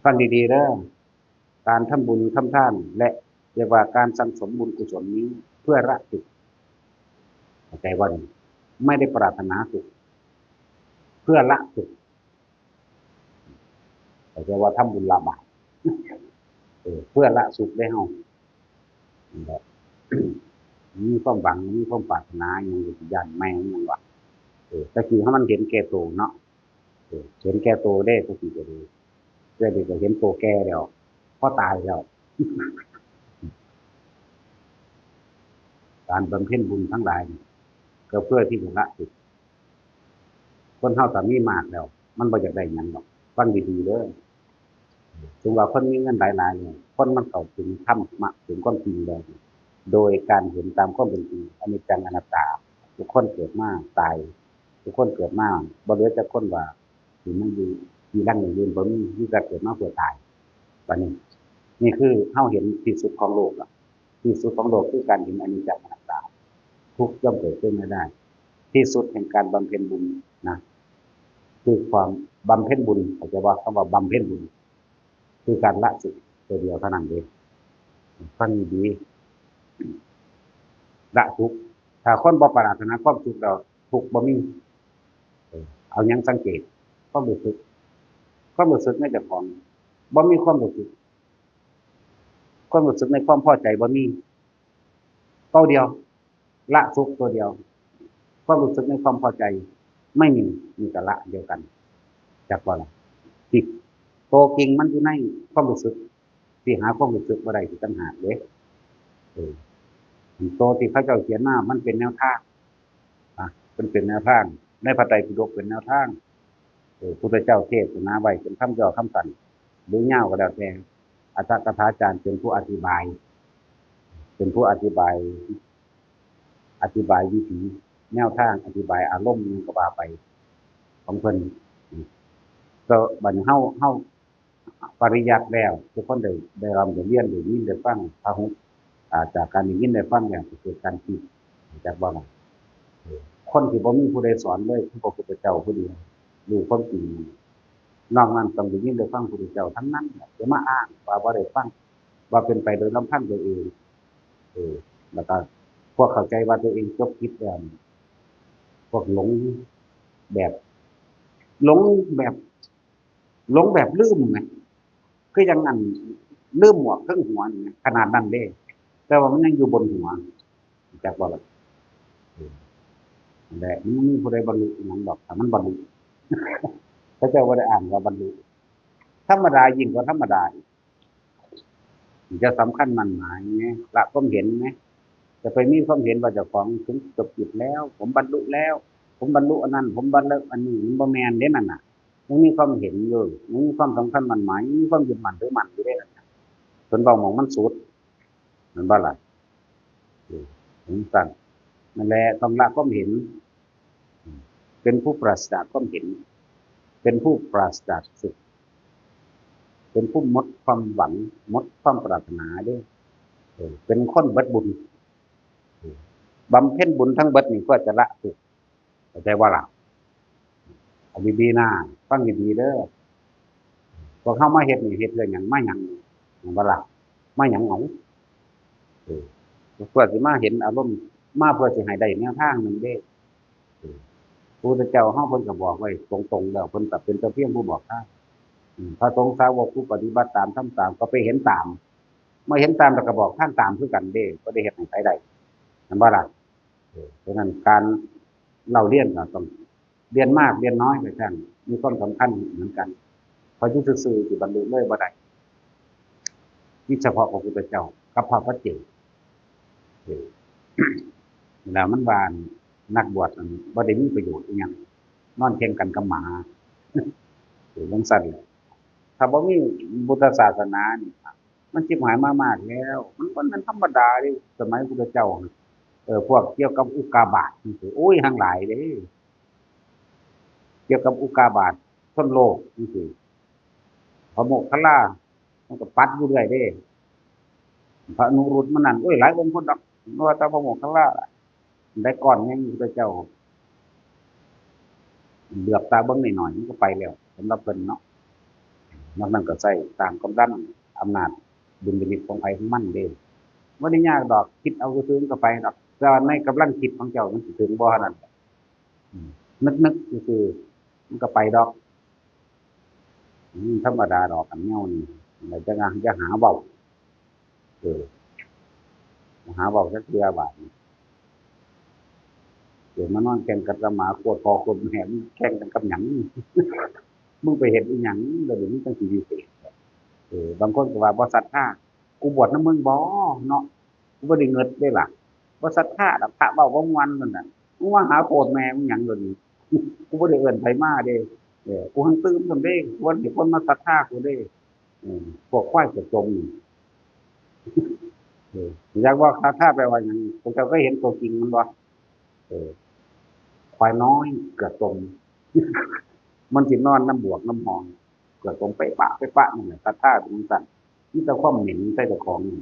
ฟังดีๆเด้อ การทำบุญทำทาน และเรียกว่าการสั่งสมบุญกุศลนี้เพื่อละทุกข์ เข้าใจบ่นี่ ไม่ได้ปรารถนาสุข เพื่อละทุกข์ เข้าใจว่าทำบุญละบาป เออ เพื่อละสุขได้เฮา นั่นแหละ มีความหวัง มีความปรารถนาหยัง ย้านแม่งหยังวะ เออ แต่กี้เฮามันเห็นแก่โตเนาะ เออ เห็นแก่โตเด้ แต่กี้ก็ดี แต่เดี๋ยวก็เห็นโตแก่แล้ว พอตายแล้ว การบำเพ็ญบุญทั้งหลายนี่ ก็เพื่อที่จะละทุกข์ คนเฮาถ้ามีมากแล้ว มันบ่อยากได้หยังดอก ฟังดีๆเด้อ ถึงว่าคนมีเงินหลายๆเนี่ย คนมันเข้าถึงธรรมะ ถึงความจริงแล้ว โดยการเห็นตามความเป็นจริง อนิจจังอนัตตา ทุกคนเกิดมาตาย ทุกคนเกิดมา บ่เหลือจักคนว่าสิมาอยู่ที่หลังนี่ยืน บ่มี มีแต่เกิดมาเพื่อตาย บัดนี้ นี่คือเฮาเห็นที่สุดของโลกละ ที่สุดของโลกคือการเห็นอนิจจังอนัตตา ทุกข์ย่อมเกิดขึ้นไม่ได้ ที่สุดแห่งการบำเพ็ญบุญนะ คือความบำเพ็ญบุญ เข้าใจบ่ คำว่าบำเพ็ญบุญ คือการละสุขตัวเดียวเท่านั้นเอง ฟังดีๆ ละทุกข์ ถ้าคนบ่ปรารถนาความสุขแล้ว ทุกข์บ่มี เออ เอาหยังสังเกต ความรู้สึก ความรู้สึกในเจ้าของ บ่มีความรู้สึก ความรู้สึกในความพอใจบ่มี ตัวเดียว ละสุขตัวเดียว ความรู้สึกในความพอใจ ไม่มี มีแต่ละเดียวกัน จักว่าละ ที่ตัวจริงมันอยู่ในความรู้สึก ที่หาความรู้สึกบ่ได้ที่ต่างหากเด้ เออ ตัวที่เขาเจ้าเขียนมา มันเป็นแนวทาง อ่ะ มันเป็นแนวทาง ในพระไตรปิฎกเป็นแนวทาง เออ พุทธเจ้าเทศนาไว้เป็นคำย่อคำสั้น หรือยาวก็แล้วแต่ อัตถกถาจารย์เป็นผู้อธิบาย เป็นผู้อธิบาย อธิบายวิถีแนวทาง อธิบายอารมณ์หยังก็ว่าไปของเพิ่น ก็บัดนี้เฮา เฮาปริยัติแล้ว ทุกคนได้ ได้ร่ำได้เรียน ได้ยินได้ฟัง พหุ อ่า จากการได้ยินได้ฟังแล้วก็เกิดการคิด จักว่าล่ะ คนที่บ่มีผู้ใดสอนเลย คือพระพุทธเจ้าผู้เดียว รู้ความจริง นอกนั้นต้องได้ยินได้ฟังพระพุทธเจ้าทั้งนั้น อย่ามาอ้างว่าบ่ได้ฟัง ว่าเป็นไปโดยลำพังตัวเอง เออ แล้วก็พวกเข้าใจว่าตัวเองจบกิจแล้วนี่ พวกหลงแบบ หลงแบบ หลงแบบลืมไง คือยังอันลืมหมวกเทิงหัวนี่ไง ขนาดนั้นเด้ แต่ว่ามันยังอยู่บนหัว จักว่าล่ะ เออ นั่นแหละ มันบ่มีผู้ใดบรรลุอิหยังดอก ถ้ามันบรรลุ เขาเจ้าบ่ได้อ่านว่าบรรลุ ธรรมดายิ่งกว่าธรรมดาอีก จะสำคัญมั่นหมายไง ละความเห็นไง จะไปมีความเห็นว่าเจ้าของถึงจบกิจแล้ว ผมบรรลุแล้ว ผมบรรลุอันนั้น ผมบรรลุอันนี้ มันบ่แม่นเด้นั่นน่ะ มันมีความเห็นอยู่ มันมีความสำคัญมั่นหมาย มันมีความยึดมั่นถือมั่นอยู่เด้นั่นน่ะ เพิ่นเว้าหม่องมันสุด แม่นบ่ล่ะ เออ จั่งซั้น นั่นแหละ ต้องละความเห็น เป็นผู้ปราศจากความเห็น เป็นผู้ปราศจากสุข เป็นผู้หมดความหวัง หมดความปรารถนาเด้ เออ เป็นคนเบิดบุญ เออ บำเพ็ญบุญทั้งเบิดนี่เพื่อจะละทุกข์ เข้าใจบ่ล่ะ เอาดีๆนะ ฟังดีๆเด้อ พวกเฮามาเฮ็ดนี่ เฮ็ดเพื่อหยัง มาหยัง แม่นบ่ล่ะ มาหยังเอา เออ เพื่อสิมาเห็นอารมณ์ มาเพื่อสิให้ได้แนวทางหนึ่งเด้ เออ พระพุทธเจ้าเฮาเพิ่นก็บอกไว้ตรงๆแล้ว เพิ่นก็เป็นแต่เพียงผู้บอกทาง อืม พระสงฆ์สาวกผู้ปฏิบัติตาม ทำตาม ก็ไปเห็นตาม เมื่อเห็นตามแล้วก็บอกทางตามคือกันเด้ บ่ได้เฮ็ดให้ไผได้ แม่นบ่ล่ะ เออ เพราะฉะนั้นการเล่าเรียนก็ต้องเรียนมากเรียนน้อยไปซั่น มีความสำคัญเหมือนกัน เพราะอยู่ซื่อๆสิบรรลุเลยบ่ได้ มีเฉพาะพระพุทธเจ้ากับพระปัจเจก เออ แล้วมันว่านักบวชนั่นบ่ได้มีประโยชน์อิหยัง นอนแข่งกันกับหมา เออ จั่งซั้นแหละ ถ้าบ่มีพุทธศาสนานี่ มันชิบหายมามากแล้ว มันบ่แม่นธรรมดาเด้ สมัยพุทธเจ้าน่ะ เออ พวกเกี่ยวกับอุกกาบาตจั่งซี้ โอ้ย แฮ่งหลายเด้ เกี่ยวกับอุกกาบาตชนโลกจั่งซี้ พระโมคคัลลา มันก็ปัดอยู่เรื่อยเด้ พระอนุรุทธะมันนั่น โอ้ย หลายองค์พุ้นดอก บ่ว่าแต่พระโมคคัลลา ได้ก้อนหนึ่งพระเจ้า เหลือบตาเบิ่งหน่อยๆ มันก็ไปแล้ว สำหรับเพิ่นเนาะ นอกนั้นก็ใช้ตามกำลังอำนาจดุลพินิจของไผของมันเด้ บ่ได้ยากดอก คิดเอาซื่อๆ มันก็ไปดอก แต่ว่าในกำลังคิดของเจ้ามันสิถึงบ่เท่านั้น อืม นึกๆ ซื่อๆ มันก็ไปดอก อืม ธรรมดาดอก อันแนวนี้ แล้วจะ จะหาเว้า เออ หาเว้าจักเทื่อบาดนี้ เดี๋ยวมานอนแข่งกันกับหมา โคตรพ่อโคตรแม่ มึงแข่งกันกับหยัง มึงไปเฮ็ดอีหยัง แล้วเดี๋ยวนี้จั่งสิวิเศษ เออ บางคนก็ว่าบ่ศรัทธา กูบวชนำมึงบ่เนาะ กูบ่ได้เงิดเด้ล่ะ บ่ศรัทธาดอก พระเว้าบ่ม่วนนั่นน่ะ มึงมาหาโคตรแม่มึงหยังเดี๋ยวนี้ กูบ่ได้เอิ้นไผมาเด้ เออ กูหังตื่นซั่นเด้ ควรให้คนมาศรัทธากูเด้ เออ พวกควายเกือบจมนี่ เออ อยากว่าศรัทธาแปลว่าหยัง พวกเจ้าเคยเห็นตัวจริงมันบ่ เออ ควายน้อยเกือบจม มันสินอนนำบวกนำหอง เกือบจมเป๊ะปะเป๊ะปะนั่นแหละ ศรัทธาเป็นจั่งซั้น มีแต่ความเหม็นใส่เจ้าของนี่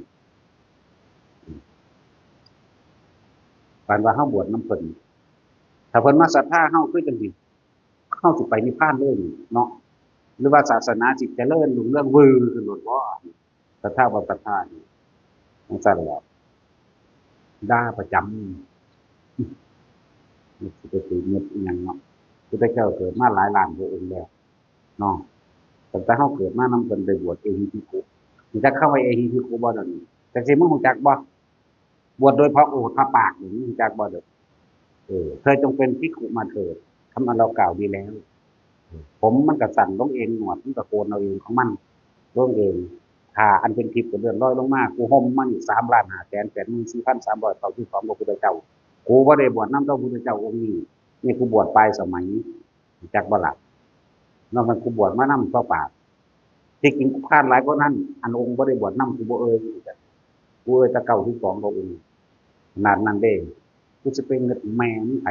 ปานว่าเฮาบวชนำเพิ่น ถ้าเพิ่นมาศรัทธาเฮาคือจั่งสิ เฮาสิไปนิพพานเลยเนาะ หรือว่าศาสนาสิเจริญรุ่งเรืองวือขึ้นโลดบ่ ศรัทธาบ่ศรัทธานี่ จั่งซั้นแหล้ว ด่าประจำ มันสิไปถือเม็ดอิหยังเนาะ พุทธเจ้าเกิดมาหลายล้านพระองค์แล้วเนาะ ตั้งแต่เฮาเกิดมานำเพิ่นได้บวชเอหิภิกขุ รู้จักคำว่าเอหิภิกขุบ่เดี๋ยวนี้ จักสิมึงรู้จักบ่ บวชโดยพระโอษฐ์พระปากนี่ รู้จักบ่เดี๋ยวนี้ เออ เธอจงเป็นภิกขุมาเถิด คำอันเรากล่าวดีแล้ว ผมมันก็สั้นลงเอง หนวดมันก็โกนเอาเองของมันลงเอง ผ้าอันเป็นทิพย์ก็เลื่อนลอยลงมา กูห่มมานี่ สามล้านห้าแสนแปดหมื่นสี่พันสามร้อยเก้าสิบสอง พระพุทธเจ้า กูบ่ได้บวชนำพระพุทธเจ้าองค์นี้ นี่กูบวชปลายสมัย รู้จักบ่ล่ะ นอกนั้นกูบวชมานำพระปาก ที่จริงกูพลาดหลายกว่านั้น อันองค์บ่ได้บวชนำกูบ่เอ่ย กูเอ่ยแต่เก้าสิบสองพระองค์ ขนาดนั้นเด้ กูสิไปเงิดแม่มึงไผ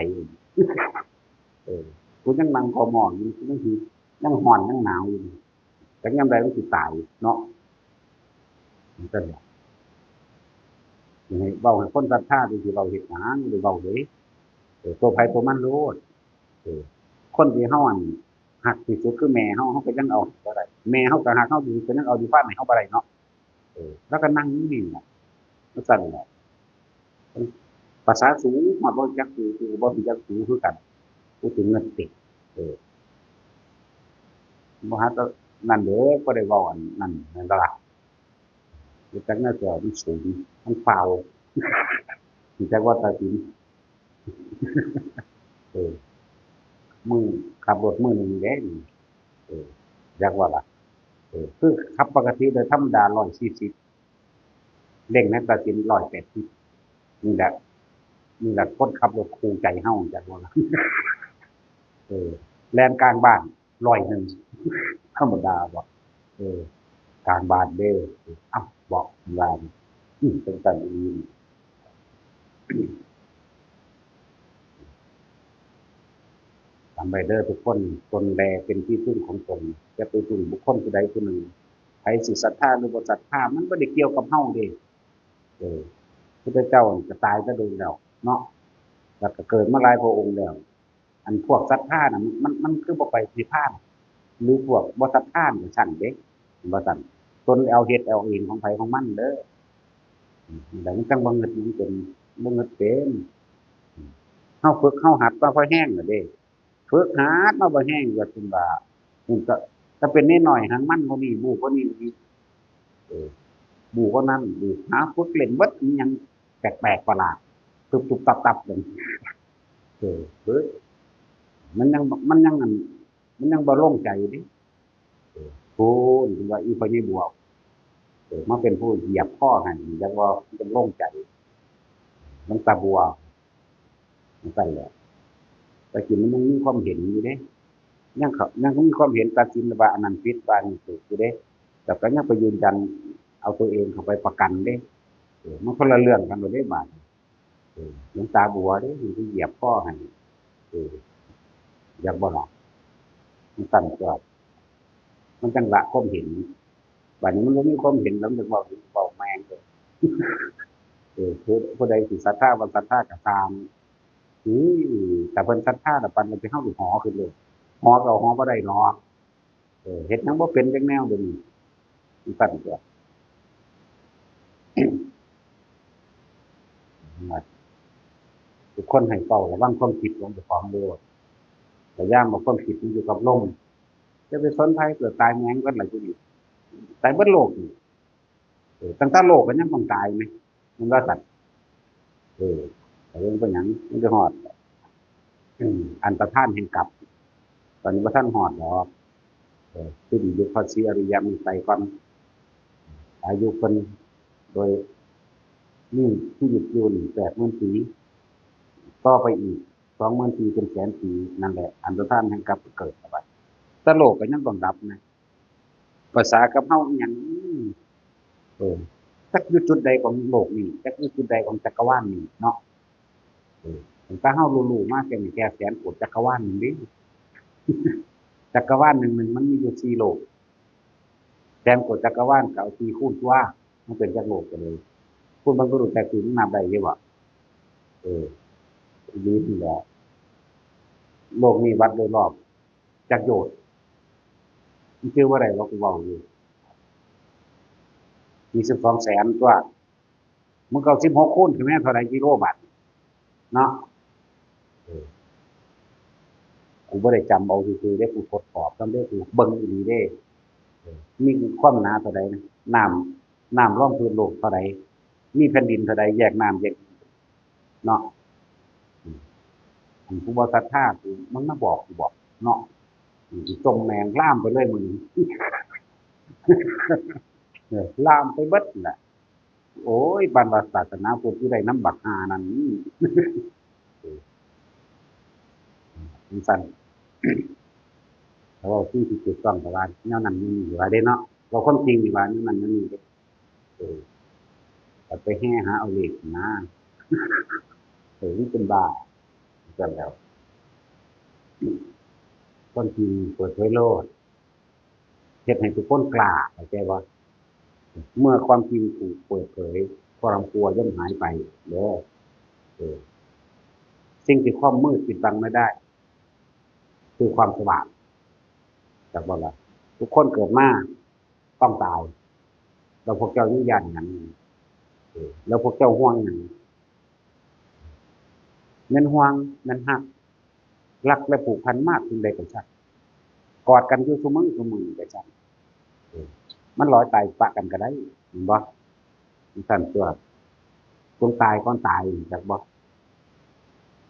เออ กูยังนั่งคอหมออยู่ กูยังหิว ยังฮ้อน ยังหนาวอยู่ จักยามใดมันสิตายเนาะ จั่งซั้นล่ะ ให้เว้าให้คนศรัทธา สิเว้าเฮ็ดหยัง บ่ได้เว้าเด้ เออ ตัวไผตัวมันโลด เออ คนที่เฮา อั่น ฮักที่สุดคือแม่เฮา เฮาก็ยังเอาบ่ได้ แม่เฮาก็ฮักเฮาอยู่ ก็ยังเอาอยู่ฟาดให้เฮาบ่ได้เนาะ เออ แล้วก็นั่งอยู่นี่ล่ะ จั่งซั้นล่ะ ภาษาสูง ฮอดบ่จักสู กูก็บ่รู้จักสูคือกัน กูสิเงิดติ เออ บ่หาแต่นั่นเด้อ บ่ได้เว้าอันนั้น แม่นบ่ล่ะ รู้จักแนวเสียมันสูง มันเปล่า รู้จักว่าตาสิน เออ มึงขับรถมื้อหนึ่งเด้ เออ จักว่าล่ะ เออ คือขับปกติโดยธรรมดา ร้อยสี่สิบ เร่งในตาสิน ร้อยแปดสิบ นี่แหละ นี่แหละคนขับรถคู่ใจเฮา จักว่าล่ะ เออ แล่นกลางบ้าน ร้อยหนึ่ง ธรรมดาบ่ เออ กลางบ้านเด้อ เอ้า บอกว่า อืม เป็นตันอี จำไว้เด้อทุกคน ตนแลเป็นที่พึ่งของตน อย่าไปพึ่งบุคคลผู้ใดผู้หนึ่ง ไผสิศรัทธาหรือบ่ศรัทธา มันบ่ได้เกี่ยวกับเฮาเด้ เออ พุทธเจ้าก็ตายแต่โดนแล้วเนาะ แล้วก็เกิดมาหลายพระองค์แล้ว อันพวกศรัทธาน่ะ มัน มัน มันคือบ่ไปนิพพาน หรือพวกบ่ศรัทธาจั่งซั้นเด้ ว่าซั่น ตนเอาเฮ็ดเอาเองของไผของมันเด้อ อืม แล้วมันจั่งบ่เงิดหยังเป็น บ่เงิดเป็น อืม เฮาฝึกเฮาหัดมาพอแฮงแล้วเด้ ฝึกหัดมาบ่แฮง ว่าซั่นว่า มันก็ ก็เป็นน้อยๆ หังมันกว่านี้ บู้กว่านี้อีก เออ บู้กว่านั้น บู้ หาฝึกเล่นเบิดอิหยังแปลกๆ ประหลาด ตุบๆ ตับๆ นั่น เออ เฮ้ย มันยัง มันยังอัน มันยังบ่ลงใจเด้ เออ พู้น เพิ่นว่าอีพ่อใหญ่บัว เออ มาเป็นผู้เหยียบคอให้ จั่งว่ามันลงใจ หลวงตาบัว จั่งซั้นแหละ แต่กี้มันยังมีความเห็นอยู่เด้ ยังเขา ยังมีความเห็นตัดสินว่าอันนั้นผิด ว่าอันนี้ถูกอยู่เด้ แต่ก็ยังไปยืนยันเอาตัวเองเข้าไปประกันเด้ เออ มันคนละเรื่องกันเลยเด้บาดนี้ เออ หลวงตาบัวเด้ มันไปเหยียบคอให้ เออ อยากบ่ล่ะ มันสั่นเกิด มันจั่งละความเห็น บาดนี้มันบ่มีความเห็นแล้ว มันจั่งเว้า เว้าแม่งเลย เออ ผู้ ผู้ใดสิศรัทธาบ่ศรัทธาก็ตาม อือ ถ้าเพิ่นศรัทธาแล้ว ปานนั้นสิเฮาสิหอขึ้นเลย หอก็หอบ่ได้หรอก เออ เฮ็ดหยังบ่เป็นจักแนวเดี๋ยวนี้ มันสั่นเกิด ทุกคนให้เฝ้าระวังความคิดของเจ้าของโลด พยายามเอาความคิดมันอยู่กับลม อย่าไปสนใจ เกิดตายแม่งเบิดล่ะอยู่นี่ ตายเบิดโลกนี่ เออ ตั้งแต่โลกก็ยังต้องตายไหม มันว่าสัตว์ เออ แต่เรื่องเป็นหยัง มันจะฮอด อืม อันตรธานแห่งกลับ ตอนนี้บ่ทันฮอดดอก เออ ขึ้นอยู่พระศรีอริยะเมตไตรก่อน อายุเพิ่น โดย นี่ที่หยุดอยู่นี่ แปดหมื่นปี ต่อไปอีก สองหมื่นปี เป็นแสนปี นั่นแหละ อันตรธานแห่งกลับเกิดเข้าไป แต่โลกก็ยังต้องดับนะ ภาษากับเฮาอิหยัง เออ จักอยู่จุดใดของโลกนี่ จักอยู่จุดใดของจักรวาลนี่เนาะ เออ ตั้งแต่เฮารู้ๆ มาแค่นี้ แค่แสนโกดจักรวาลหนึ่งเด้ จักรวาลหนึ่งหนึ่งมันมีอยู่สี่โลก แสนโกดจักรวาลก็เอาสี่คูณตัว มันเป็นจักโลกไปเลย คุณบรรพบุรุษแต่คือมันนับได้ใช่ปะ เออ ดีนี่แหละ โลกนี้วัดโดยรอบ จักโยชน์ มันคือว่าใดว่ากูเว้าอยู่ ยี่สิบสองแสนตัว มึงก็เอาสิบหกคูณขึ้นแม่นเท่าใดกิโลบาด เนาะ เออ กูบ่ได้จำเอาซื่อๆเด้ กูทดสอบนำเด้ กูเบิ่งอีหลีเด้ เออ มีความหนาเท่าใดนะ น้ำ น้ำรองพื้นโลกเท่าใด มีแผ่นดินเท่าใด แยกน้ำแยก เนาะ อืม อันผู้บ่ศรัทธา กู มันมาบอกกูบอก เนาะ อืม จมแม่งลามไปเลยมึง เออ ลามไปเบิดแหละ โอ้ย บ้านว่าศาสนาพุทธอยู่ได้นำบักห่านั่น อืม เออ จั่งซั้น แต่ว่าสิ่งที่ถูกต้องก็ว่าแนวนั้นแนวนี้ว่าเด้เนาะ เว้าความจริงนี่ว่าแนวนั้นแนวนี้เด้ เออ ก็ไปแห่หาเอาเลขนะ เออ มันเป็นบ้า กันแล้ว ความจริงเปิดเผยโลด เฮ็ดให้ทุกคนกล้า เข้าใจบ่ เมื่อความจริงถูกเปิดเผย ความกลัวย่อมหายไปเด้อ เออ สิ่งที่ความมืดปิดบังไม่ได้ คือความสว่าง จักบ่ล่ะ ทุกคนเกิดมาต้องตาย แล้วพวกเจ้ายังย้านหยัง เออ แล้วพวกเจ้าห่วงหยัง แม่นห่วง แม่นฮัก รักและผูกพันมากเพียงใดก็ช่าง กอดกันอยู่ซุมื้อซุมื้อก็ช่าง เออ มันลอยตายปะกันก็ได้ เห็นบ่ จั่งซั้นตัว คนตายก่อนตาย จักบ่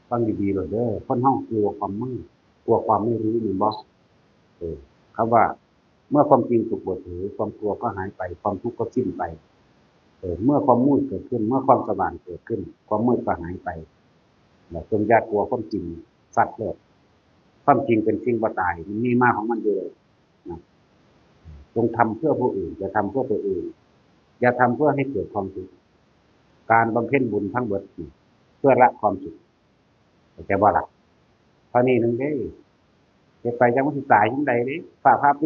ฟังดีๆ โลดเด้อ คนเฮากลัวความมืด กลัวความไม่รู้ เห็นบ่ เออ คำว่า เมื่อความจริงถูกเปิดเผย ความกลัวก็หายไป ความทุกข์ก็สิ้นไป เออ เมื่อความมืดเกิดขึ้น เมื่อความสว่างเกิดขึ้น ความมืดก็หายไป แล้วจงอย่ากลัวความจริง ซัดโลด ความจริงเป็นสิ่งบ่ตาย มันมีมาของมันอยู่แล้วนะ จงทำเพื่อผู้อื่น อย่าทำเพื่อตัวเอง อย่าทำเพื่อให้เกิดความสุข การบำเพ็ญบุญทั้งหมดนี่ เพื่อละความสุข เข้าใจบ่ล่ะ เท่านี้หนึ่งเด้ เฮ็ดไปจั่งมันสิตายจั่งใดเด้ ฟ้าผ่าเปรี้ยง